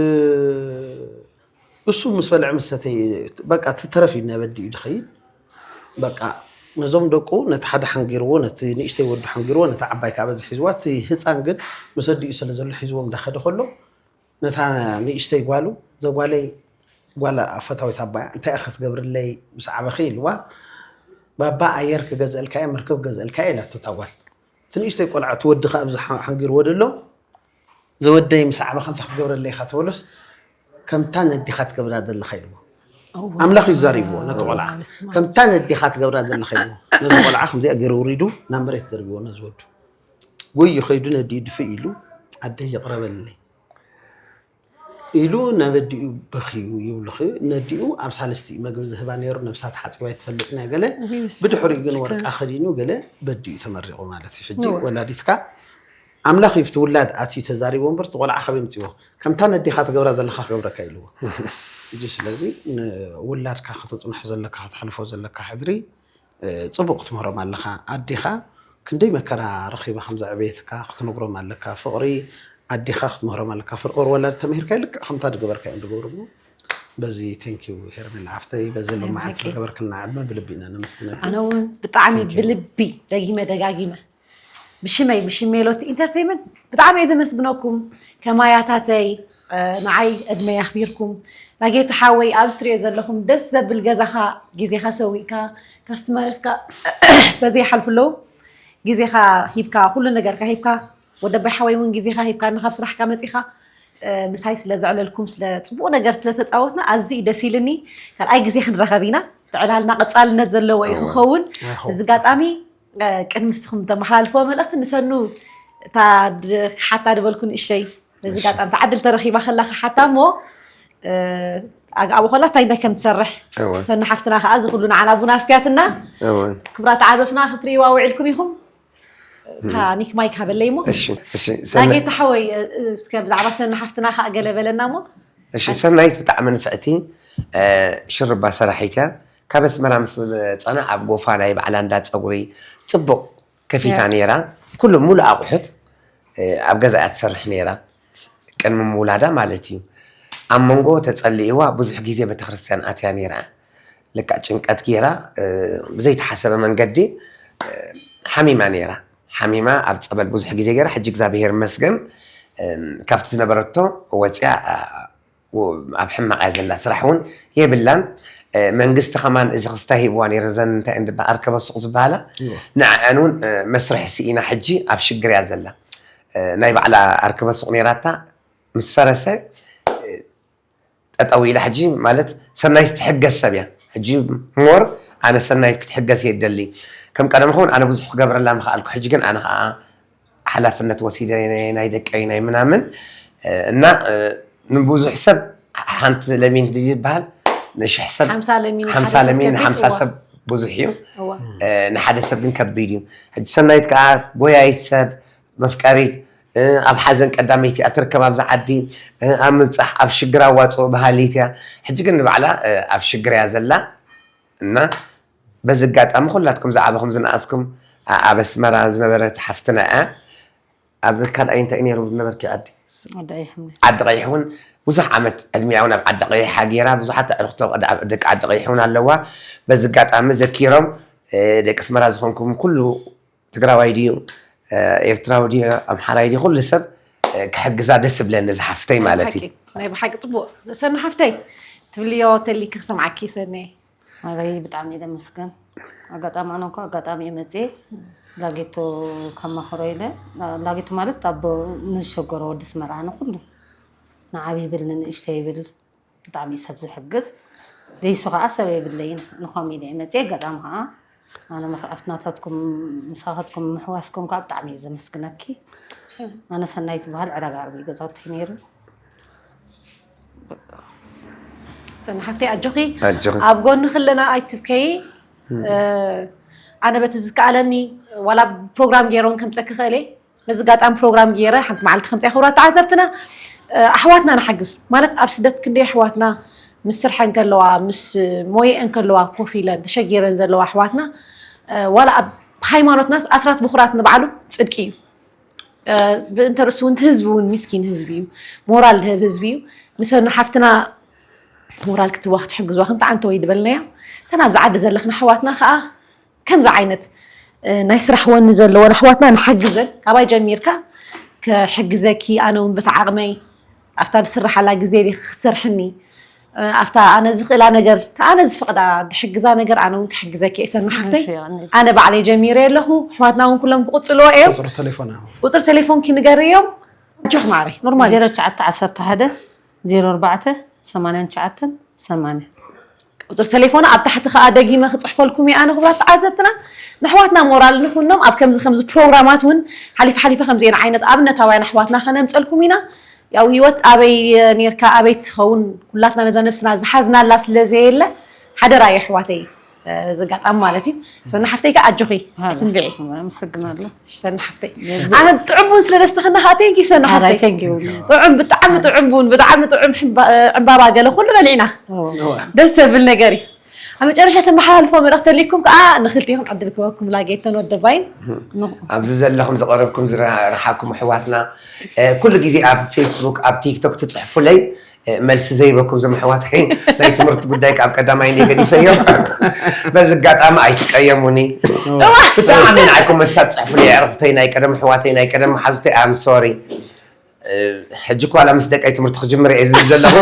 እሱ ምስ በልዐ ምስ ሰተየ፣ በቃ እቲ ተረፍ እዩ ናብ ኣዲኡ ድኸይድ። በቃ ነዞም ደቁ ነቲ ሓደ ሓንጊርዎ፣ ነቲ ንእሽተይ ወዱ ሓንጊርዎ፣ ነቲ ዓባይ ከዓ በዚ ሒዝዋ፣ እቲ ህፃን ግን ምስ ኣዲኡ ስለ ዘሎ ሒዝዎም እንዳኸደ ከሎ፣ ነታ ንእሽተይ ጓሉ፣ "ዘጓለይ ጓል ኣፈታዊት ኣባያ፣ እንታይ ኢኻ ክትገብርለይ ምስ ዓበኺ?" ኢልዋ። "ባባ ኣየር ክገዝእልካ እየ፣ መርከብ ክገዝእልካ እየ" ኢላቶ እታ ጓል። እቲ ንእሽተይ ቆልዓ፣ እቲ ወዲ ከዓ ኣብዚ ሓ-፣ ሓንጊርዎ ደሎ፣ "ዘወደይ ምስ ዓበኻ እንታይ ክትገብረለይ ኢኻ?" ተበሎስ፣ "ከምታ ነዲኻ ትገብራ ዘለኻ" ኢልዎ። እዋ። ኣምላኽ እዩ ዛሪብዎ ነቲ ቆልዓ። በስመ ኣብ። "ከምታ ነዲኻ ትገብራ ዘለኻ" ኢልዎ። ነዚ ቆልዓ ከምዚኣ ገይሩ ውሪዱ ናብ መሬት ደርብዎ ነዚ ወዱ። ጎዩ ከይዱ ነዲኡ ድፍእ ኢሉ፣ "ኣደይ ይቕረ በልለይ" ኢሉ ናብ ኣዲኡ በኽዩ ይብልኺ። ነዲኡ ኣብ ሳልስቲ እዩ መግቢ ዝህባ ነይሩ፣ ነብሳ ተሓጺባ ኣይትፈልጥን እያ ገለ። እሂ፣ በስመ ብድሕሪኡ ኣብ። ግን ወርቃ ከዲኑ ገለ በዲኡ ተመሪቑ ማለት እዩ። ሕጂ እወ። ወላዲትካ ኣምላኽ እዩ እቲ ውላድ ኣትዩ ተዛሪቡ እምበር፣ እቲ ቆልዓ ካበይ ኣምጺዎ? ከምታ ነዴኻ ትገብራ ዘለኻ ክገብረካ ኢልዎ። ሕጂ ስለዚ ንውላድካ ከተጽንሖ ዘለካ፣ ከተሕልፎ ዘለካ ሕድሪ፣ እ፣ ጽቡቕ ክትምህሮም ኣለኻ። ኣዴኻ ክንደይ መከራ ረኺባ ከም ዘዕበየትካ ክትነግሮም ኣለካ። ፍቕሪ ኣዴኻ ክትምህሮም ኣለካ። ፍቕሪ ወላዲ ተማሂርካ ልክዕ ከምታ ዝገበርካ እዮም ዝገብሩ። በዚ thank you ሄርሜላ ሓፍተይ፣ በዚ ሎማዓንቲ የምሃኪ። ዝገበርክልና ዕድመ ብልቢ ኢና ነመስግነኪ። ኣነ እውን ብጣዕሚ thank you። ብልቢ ደጊመ ደጋጊመ ብሽመይ፣ ብሽም ሜሎቲ ኢንተርቴይመንት ብጣዕሚ እየ ዘመስግነኩም። ከማያታተይ፣ እ፣ ንዓይ ዕድመይ ኣኽቢርኩም፣ ናጌቱ ሓወይ ኣብዚ ትሪኦ ዘለኹም ደስ ዘብል ገዛኻ፣ ግዜኻ ሰዊእካ፣ ካስተመርስካ በዚ ይሓልፉ ኣለዉ። ግዜኻ ሂብካ፣ ኩሉ ነገርካ ሂብካ፣ ወደባይ ሓወይ እውን ግዜኻ ሂብካ፣ ካብ ስራሕካ መጺኻ፣ እ፣ ምሳይ ስለ ዘዕለልኩም፣ ስለ ጽቡቕ ነገር ስለ ተጻወትና ኣዝዩ ደስ ኢልኒ። ካልኣይ ግዜ ክንራኸብ ኢና። ዕላልና ቀጻልነት ዘለዎ እዩ እወ። ክኸውን። I hope። እዚ ኣጋጣሚ እ፣ ቅድሚ ንስኹም ተመሓላልፍዎ መልእኽቲ ንሰኑ፣ እታ ድ-፣ ክሓታ ዝበልኩ ንእሽተይ፣ በዚ እሺ። ኣጋጣሚ እታ ዕድል ተረኺባ ከላ ክሓታ እሞ፣ እ፣ ኣግኣቡ ከላ እንታይ እንታይ ከም ትሰርሕ፣ እወ። ሰኑ ሓፍትና ከኣ እዚ ኩሉ ንዓና ቡና ኣስትያትና፣ እወ። ክብራ ተዓዘብትና ክትርእይዋ ውዒልኩም ኢኹም። እታ ኒክ ማይክ ሃበለይ እሞ። እሺ፣ እሺ፣ ሰኑ ናጌታ ሓወይ፣ እ፣ እስከ ብዛዕባ ሰኑ ሓፍትና ከኣ ገለ በለና እሞ። እሺ፣ ሰናይት ብጣዕሚ ንፍዕቲ፣ እ፣ ሽሩባ ሰራሒት እያ። ካብ ኣስመራ ምስ መጻና ኣብ ጎፋ ናይ ባዕላ እንዳ ጸጉሪ ጽቡቕ ከፊታ እያ። ነይራ። ኩሉ ሙሉእ ኣቑሑት፣ እ፣ ኣብ ገዛ እያ ትሰርሕ ነይራ። ቅድሚ ምውላዳ ማለት እዩ። ኣብ መንጎ ተጸሊእዋ ብዙሕ ግዜ ቤተክርስትያን ኣትያ ነይራ። ልክዕ ጭንቀት ገይራ፣ እ፣ ብዘይተሓሰበ መንገዲ፣ እ፣ ሓሚማ ነይራ። ሓሚማ ኣብ ጸበል ብዙሕ ግዜ ገይራ፣ ሕጂ እግዚኣብሄር ይመስገን፣ እ፣ ካብቲ ዝነበረቶ ወጽያ፣ እ፣ ው-፣ ኣብ ሕማቕ እያ ዘላ። ስራሕ እውን የብላን። እ፣ መንግስቲ ከማን እዚ ክስታይ ሂብዋ ነይሩ፣ እዘን እንታይ እየን ዝበሃ-፣ ኣርከበ ሱቕ ዝበሃላ፣ እዎ። ንዕኣን እውን፣ እ፣ መስርሒ ስኢና ሕጂ ኣብ ሽግር እያ ዘላ። እ፣ ናይ ባዕላ ኣርከበ ሱቕ ነይራታ፣ ምስ ፈረሰ፣ እ፣ ጠጠው ኢላ ሕጂ ማለት ሰናይት ትሕገዝ ሰብ እያ። ሕጂ ሞር ኣነ ሰናይት ክትሕገዝ እየ ደሊ። ከም ቀደም ኸውን ኣነ ብዙሕ ክገብረላ ምኽኣልኩ። ሕጂ ግን ኣነ ኸዓ ሓላፍነት ወሲደ ናይ፣ ናይ ደቀይ ናይ ምናምን፣ እ፣ እና፣ እ፣ ንብዙሕ ሰብ ሓንቲ ለሚን ድዩ ዝበሃል? ንሽሕ ሰብ ሓምሳ ለሚን ሓምሳ ንሓደ ሰብ ለሚን ከቢድ ንሓምሳ እዋ። ሰብ ብዙሕ እዩ። እዋ። እ፣ ንሓደ ሰብ ግን ከቢድ እዩ። ሕጂ ሰናይት ከኣ ጎያይት ሰብ፣ መፍቀሪት፣ እ፣ ኣብ ሓዘን ቀዳመይቲ እያ ትርከብ ኣብዚ ዓዲ፣ እ፣ ኣብ ምብጻሕ፣ ኣብ ሽግር ኣዋጽኦ በሃሊት እያ። ሕጂ ግን ንባዕላ፣ እ፣ ኣብ ሽግር እያ ዘላ። እና በዚ ኣጋጣሚ ኩላትኩም ዝዓበኹም ዝነኣስኩም፣ ኣ-፣ ኣብ ኣስመራ ዝነበረት ሓፍትና እያ። ኣብ ካልኣይ እንታይ ነይሩ ዝነበርኪ ዓዲ? ዓዲ ቀይሕ እውን ብዙሕ ዓመት ዕድሚኣ እውን ኣብ ዓዲ ቀይሓ ገይራ፣ ብዙሓት ኣዕርኽቶ ደቂ ዓዲ ቀይሕ እውን ኣለዋ። በዚ ኣጋጣሚ ዘኪሮም ደቂ ኣስመራ ዝኾንኩም ኩሉ ትግራዋይ ድዩ ኤርትራዊ ድዩ ኣምሓራይ ድዩ ኩሉ ሰብ ክሕግዛ ደስ ዝብለኒ ዝሓፍተይ ማለት እዩ። ናይ ብሓቂ ፅቡቅ ሰኑ ሓፍተይ ትብልዮ ተሊክ ክሰምዓኪ ሰነ። ኣበይ ብጣዕሚ እየ ዘመስገን። ኣጋጣሚ ኣነ እኮ ኣጋጣሚ እየ መፅየ ላጌቶ ከማኽሮ ኢለ። ላጌቶ ማለት ኣብ ንዝሸገሮ ወዲ ኣስመራ ንኩሉ ንዓብይ ይብል ንንእሽተይ ይብል ብጣዕሚ ሰብ ዝሕግዝ ዘይሱ ከዓ ሰብ የብለይን ንኸም ኢለ እየ መፅየ ኣጋጣሚ ከዓ ኣነ ኣብቲ ናታትኩም ምሳኸትኩም ምሕዋስኩም ከዓ ብጣዕሚ እየ ዘመስግነኪ። ኣነ ሰናይት በሃል ዕዳጋ ዓርቢ ገዛውተይ ነይሩ። ሰኒ ሓፍተይ ኣጆኺ ኣብ ጎንኺ ኣለና ኣይትብከዪ። ኣነ በቲ ዝከኣለኒ ዋላ ፕሮግራም ገይረ እውን ከምፀኪ ክእል እየ። በዚ ኣጋጣሚ ፕሮግራም ገይረ ሓንቲ መዓልቲ ከምፅኣ ክብራት ተዓዘብትና ኣሕዋትና ንሓግዝ ማለት ኣብ ስደት ክንደይ ኣሕዋትና ምስ ስርሐን ከለዋ ምስ ሞየአን ከለዋ ኮፍ ኢለን ተሸጊረን ዘለዋ ኣሕዋትና ዋላ ኣብ ሃይማኖትናስ ኣስራት ብኩራት ንባዕሉ ፅድቂ እዩ። ብእንተ ርእሱ እውን ህዝቢ እውን ሚስኪን ህዝቢ እዩ። ሞራል ዝህብ ህዝቢ እዩ። ንሰኑ ሓፍትና ሞራል ክትዋ ክትሕግዝዋ ከምቲ ዓንተወይ ዝበልናዮ እተን ኣብዚ ዓዲ ዘለኽና ኣሕዋትና ከዓ ከምዚ ዓይነት ናይ ስራሕ ወኒ ዘለወን ኣሕዋትና ንሓግዘን ካባይ ጀሚርካ ክሕግዘኪ ኣነ እውን ብቲ ዓቕመይ ኣብታ ዝስርሓላ ግዜ ክትሰርሕኒ ኣብታ ኣነ ዝኽእላ ነገር ኣነ ዝፈቕዳ ድሕግዛ ነገር ኣነ እውን ክሕግዘኪ እየ ሰኑ ሓፍተይ ኣነ ባዕለይ ጀሚረ ኣለኹ ኣሕዋትና እውን ኩሎም ክቕፅልዎ እዮም ቁፅሪ ቴሌፎን ቁፅሪ ቴሌፎን ክንገርዮም ኣጆኽ ማዕረይ ኖርማል ዜሮ ትሽዓተ ዓሰርተ ሓደ ዜሮ ኣርባዕተ ሰማንያን ትሽዓተን ሰማንያ ቁፅሪ ቴሌፎና ኣብ ታሕቲ ከዓ ደጊመ ክፅሕፈልኩም እየ ኣነ ክቡራት ተዓዘብትና ንኣሕዋትና ሞራል ንኹኖም ኣብ ከምዚ ከምዚ ፕሮግራማት እውን ሓሊፈ ሓሊፈ ከምዚአን ዓይነት ኣብነታውያን ኣሕዋትና ከነምፀልኩም ኢና ያው ህይወት ኣበይ ኔርካ ኣበይ ትኸውን ኩላትና ነዛ ነብስና ዝሓዝናላ ስለ ዘየለ ሓደራ እዩ ኣሕዋተይ እዚ ኣጋጣሚ ማለት እዩ ሰኒ ሓፍተይ ከዓ ኣጆኺ ኣይትንብዒ ኣመሰግናለሁ ሰኒ ሓፍተይ ኣነ ጥዑም ቡን ስለ ደስተኸና ከዓ ቴንኪ ሰኒ ሓፍተይ ጥዑም ብጣዕሚ ጥዑም ቡን ብጣዕሚ ጥዑም ዕምባባ ገለ ኩሉ በሊዕና ደስ ዘብል ነገር እዩ ኣብ መጨረሻ ተመሓላልፎ መልእኽቲ ተልይኩም ከዓ ንክልቲኹም ዕድል ክበኩም ላጌተን ወደባይን ኣብዚ ዘለኹም ዝቐረብኩም ዝረሓኩም ኣሕዋትና ኩሉ ግዜ ኣብ ፌስቡክ ኣብ ቲክቶክ ትፅሕፉለይ መልሲ ዘይበኩም ዞም ኣሕዋተይ ናይ ትምህርቲ ጉዳይ ካብ ቀዳማይ እንደ ገዲፈዮ በዚ ኣጋጣሚ ኣይትቀየሙኒ ብጣዕሚ ንዓይኩም እታ ትፅሕፉለይ ኣዕርኽተይ ናይ ቀደም ኣሕዋተይ ናይ ቀደም መሓዙተይ ኣም ሶሪ ሕጂ እኳ ዋላ ምስ ደቀይ ትምህርቲ ክጅምር እየ ዝብል ዘለኹ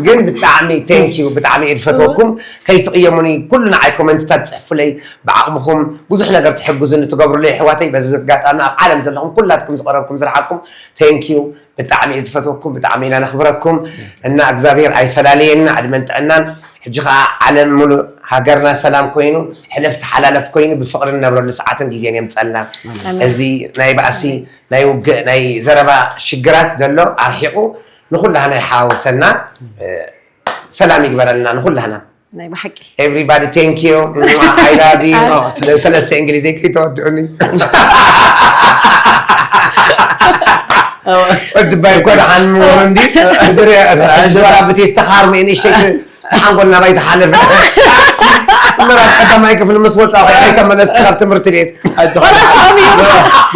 ግን ብጣዕሚ ቴንኪዩ ብጣዕሚ እየ ዝፈትወኩም ከይትቕየሙኒ ኩሉ ንዓይ ኮመንትታት ትፅሕፉለይ ብዓቕምኹም ብዙሕ ነገር ትሕግዙኒ ትገብሩለይ ኣሕዋተይ በዚ ኣጋጣሚ ኣብ ዓለም ዘለኹም ኩላትኩም ዝቐረብኩም ዝረሓቅኩም ቴንኪዩ ብጣዕሚ እየ ዝፈትወኩም ብጣዕሚ ኢና ነኽብረኩም እና እግዚኣብሔር ኣይፈላለየና ዕድመን ጥዕናን ሕጂ ከዓ ዓለም ሙሉእ ሃገርና ሰላም ኮይኑ ሕለፍ ተሓላለፍ ኮይኑ ብፍቕሪ ንነብረሉ ሰዓትን ግዜን የምፀልና እዚ ናይ ባእሲ ናይ ውግእ ናይ ዘረባ ሽግራት ዘሎ ኣርሒቑ ንኩላህና ይሓዋወሰና ሰላም ይግበረልና ንኩላህና ናይ ብሓቂ everybody thank you I love you ሰለስተ እንግሊዘይ ከይተወድዑኒ ወዲ ባይ እኮ ደሓን ምወሩ እንዲ ብቴ ዝተኻርመ ንእሸይ ሓንጎል ናባይ ተሓለፈ ምዕራፍ ቀዳማይ ክፍሊ ምስ ወፃኹ ከይተመለስኩ ካብ ትምህርቲ ቤት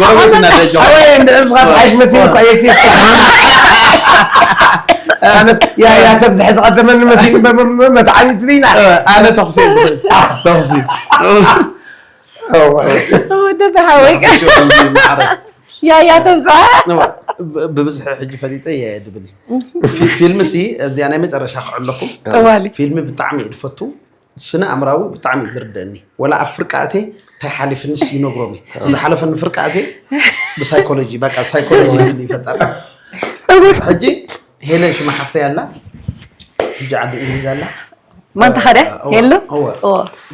ጎረቤትና ደጃ ወይ ንእስኻ ትሓሽ መሲሉ እኳ የሲስካ ኣነስ ያያ ተብዝሐ ዝቐደመኒ መሲሉ መትዓቢት ርኢና ኣነ ተኹሲ ዝኽእል ተኹሲ ወደና ሓወይ ያያ ተብዝሐ ብብዝሒ ሕጂ ፈሊጠ እየ ድብል ፊልም ሲ ኣብዚኣ ናይ መጨረሻ ክዕለኹ ጠዋሊ ፊልም ብጣዕሚ እየ ዝፈቱ ስነ ኣእምራዊ ብጣዕሚ እዩ ዝርደኒ ወላ ኣብ ፍርቃ ኣትየ እንታይ ሓሊፍንስ ይነግሮም እዩ ዝሓለፈኒ ፍርቃ ኣትየ ብሳይኮሎጂ በቃ ሳይኮሎጂ ይብል ይፈጠር ሕጂ ሄለን ሽማ ሓፍተይ ኣላ ሕጂ ዓዲ እንግሊዝ ኣላ ማንታ ሓደ የሉ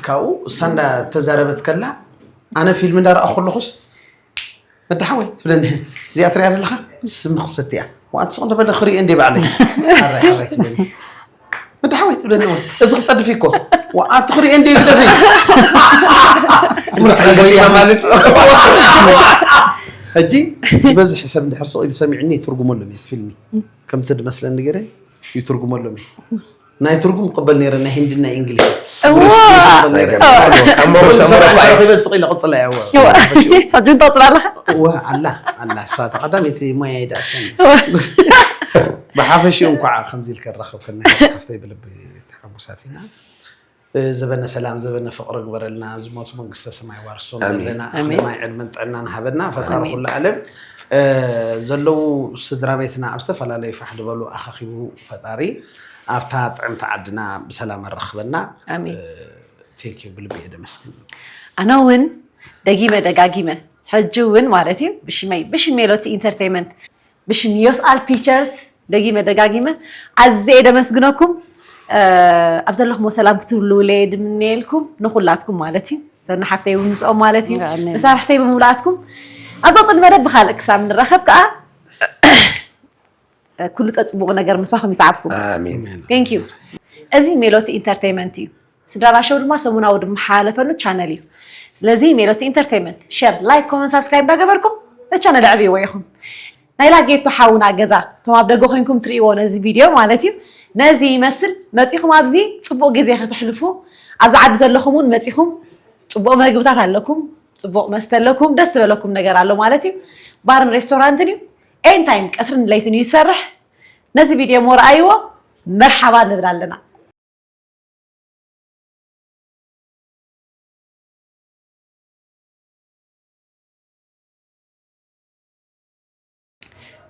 ካብኡ እሳ እንዳ ተዛረበት ከላ ኣነ ፊልም እንዳረኣ ከለኹስ መዳሓወይ ትብለኒ እዚኣ ትሪኣ ዘለኻ ስሚ ክሰትያ ዋኣንቲ ስቕ እንደበለ ክሪኦ እንደ ባዕለይ ኣራይ ኣራይ ትብለኒ መዳሓወይ ትብለኒ እዚ ክፀድፍ እኮ ዋኣንቲ ክሪኦ እንደ ግደፊ ማለት ሕጂ ዝበዝሕ ሰብ እንድሕር ስቕ ኢሉ ሰሚዕኒ ይትርጉመሎም እዩ ፊልሚ ከምቲ ድመስለኒ ገይረ ይትርጉመሎም እዩ ናይ ትርጉም ክቕበል ነይረ፣ ናይ ሂንድን ናይ እንግሊሽ። እዋ። እንግሊሽ ክቕበል ነይረ። እዋ። ካብ ሞሮስ ኣብ ሞሮስ ሰብኣይ ረኺበ ስቕ ኢለ ቅፅላ እያ፣ እዋ። ሕጂ እንታይ ትብላለኻ? እዋ፣ ኣላ፣ ኣላ፣ እሳ እታ ቀዳመይቲ ሞያ ይድኣሰኒ። ብሓፈሽኡ እንኳዕ ከምዚ ኢልከ ረኸብከና፣ ሓፍተይ ብልቢ ተሓጉሳት ኢና። ዘበነ ሰላም፣ ዘበነ ፍቕሪ ግበረልና። ዝሞቱ መንግስተ ሰማይ ዋርሶም ኣሜን። ዘለና ኣሜን። ኣኽለማይ ዕድመን ጥዕናን ሃበና ፈጣሪ ኣሜን። ኩሉ ዓለም። እ፣ ዘለዉ ስድራ ቤትና ኣብ ዝተፈላለዩ ፋሕ ዝበሉ ኣኻኺቡ ፈጣሪ ኣብታ ጥዕምቲ ዓድና ብሰላም ኣረኽበና። ኣሜን። ቴንኪዩ ብልቢ እየ ደመስግን። ኣነ እውን ደጊመ ደጋጊመ ሕጂ እውን ማለት እዩ ብሽመይ ብሽም ሜሎቲ ኢንተርቴይመንት ብሽም ዮስኣል ፒቸርስ ደጊመ ደጋጊመ ኣዝየ ደመስግነኩም። ኣብ ዘለኹሞ ሰላም ክትህልውለየ ድምነየልኩም ንኹላትኩም ማለት እዩ። ሰኑ ሓፍተይ እውን ምስኦም ማለት እዩ። ኣሜን። መሳርሕተይ ብምሉኣትኩም ኣብ ዘቕፅል መደብ ብካልእ ክሳብ ንራኸብ ከዓ ኩሉ ፀፅቡቕ ነገር ምሳኹም ይስዓብኩም። ኣሜን። Thank you። እዚ ሜሎቲ ኢንተርቴይመንት እዩ። ስድራና ሸው ድማ ሰሙናዊ ዝመሓላለፈሉ ቻነል እዩ። ስለዚ ሜሎቲ ኢንተርቴይመንት ሸር፣ ላይክ፣ ኮመንት፣ ሳብስክራይብ እንዳገበርኩም ነቲ ቻነል ኣዕብይዎ ኢኹም። ናይ ላጌቶ ሓውና ገዛ እቶም ኣብ ደገ ኮይንኩም ትርእይዎ ነዚ ቪድዮ ማለት እዩ። ነዚ ይመስል መፂኹም ኣብዚ ፅቡቕ ግዜ ከተሕልፉ ኣብዚ ዓዲ ዘለኹም እውን መፂኹም ፅቡቕ መግብታት ኣለኩም፣ ፅቡቕ መስተ ኣለኩም፣ ደስ ዝበለኩም ነገር ኣሎ ማለት እዩ። ባርን ሬስቶራንትን እዩ። ኤንታይም ቀትርን ለይትን እዩ ዝሰርሕ። ነዚ ቪድዮ እሞ ረኣይዎ መርሓባ ንብል ኣለና።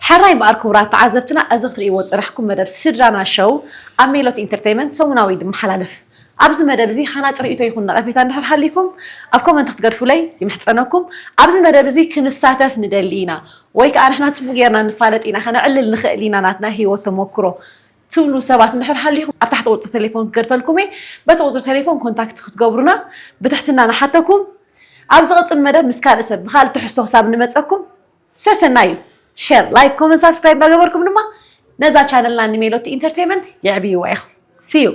ሕራይ እምበኣር ክቡራት ተዓዘብትና፣ እዚ ክትርእይዎ ዝጸናሕኩም መደብ ስድራና ሸው ኣብ ሜሎት ኢንተርተይመንት ሰሙናዊ እዩ ዝመሓላለፍ። ኣብዚ መደብ እዚ ሃናጺ ርእይቶ ይኹን ነቐፌታ እንድሕር ሃልይኩም ኣብ ኮመንት ክትገድፉለይ ይምሕጸነኩም። ኣብዚ መደብ እዚ ክንሳተፍ ንደሊ ኢና ወይ ከኣ ንሕና ጽቡቕ ጌርና ንፋለጥ ኢና፣ ከነዕልል ንኽእል ኢና ናትና ህይወት ተመኩሮ ትብሉ ሰባት እንድሕር ሃልይኩም ኣብ ታሕቲ ቁጽሪ ቴሌፎን ክገድፈልኩም እየ። በቲ ቁጽሪ ቴሌፎን ኮንታክት ክትገብሩና ብትሕትና ንሓተኩም። ኣብ ዝቕጽል መደብ ምስ ካልእ ሰብ ብኻልእ ትሕዝቶ ክሳብ ንመጸኩም ሰሰናዩ ሸር፣ ላይክ፣ ኮመንት፣ ሳብስክራይብ እንዳገበርኩም ድማ ነዛ ቻነልና ንሜሎቲ ኢንተርቴይመንት የዕብይዋ ኢኹም። See you።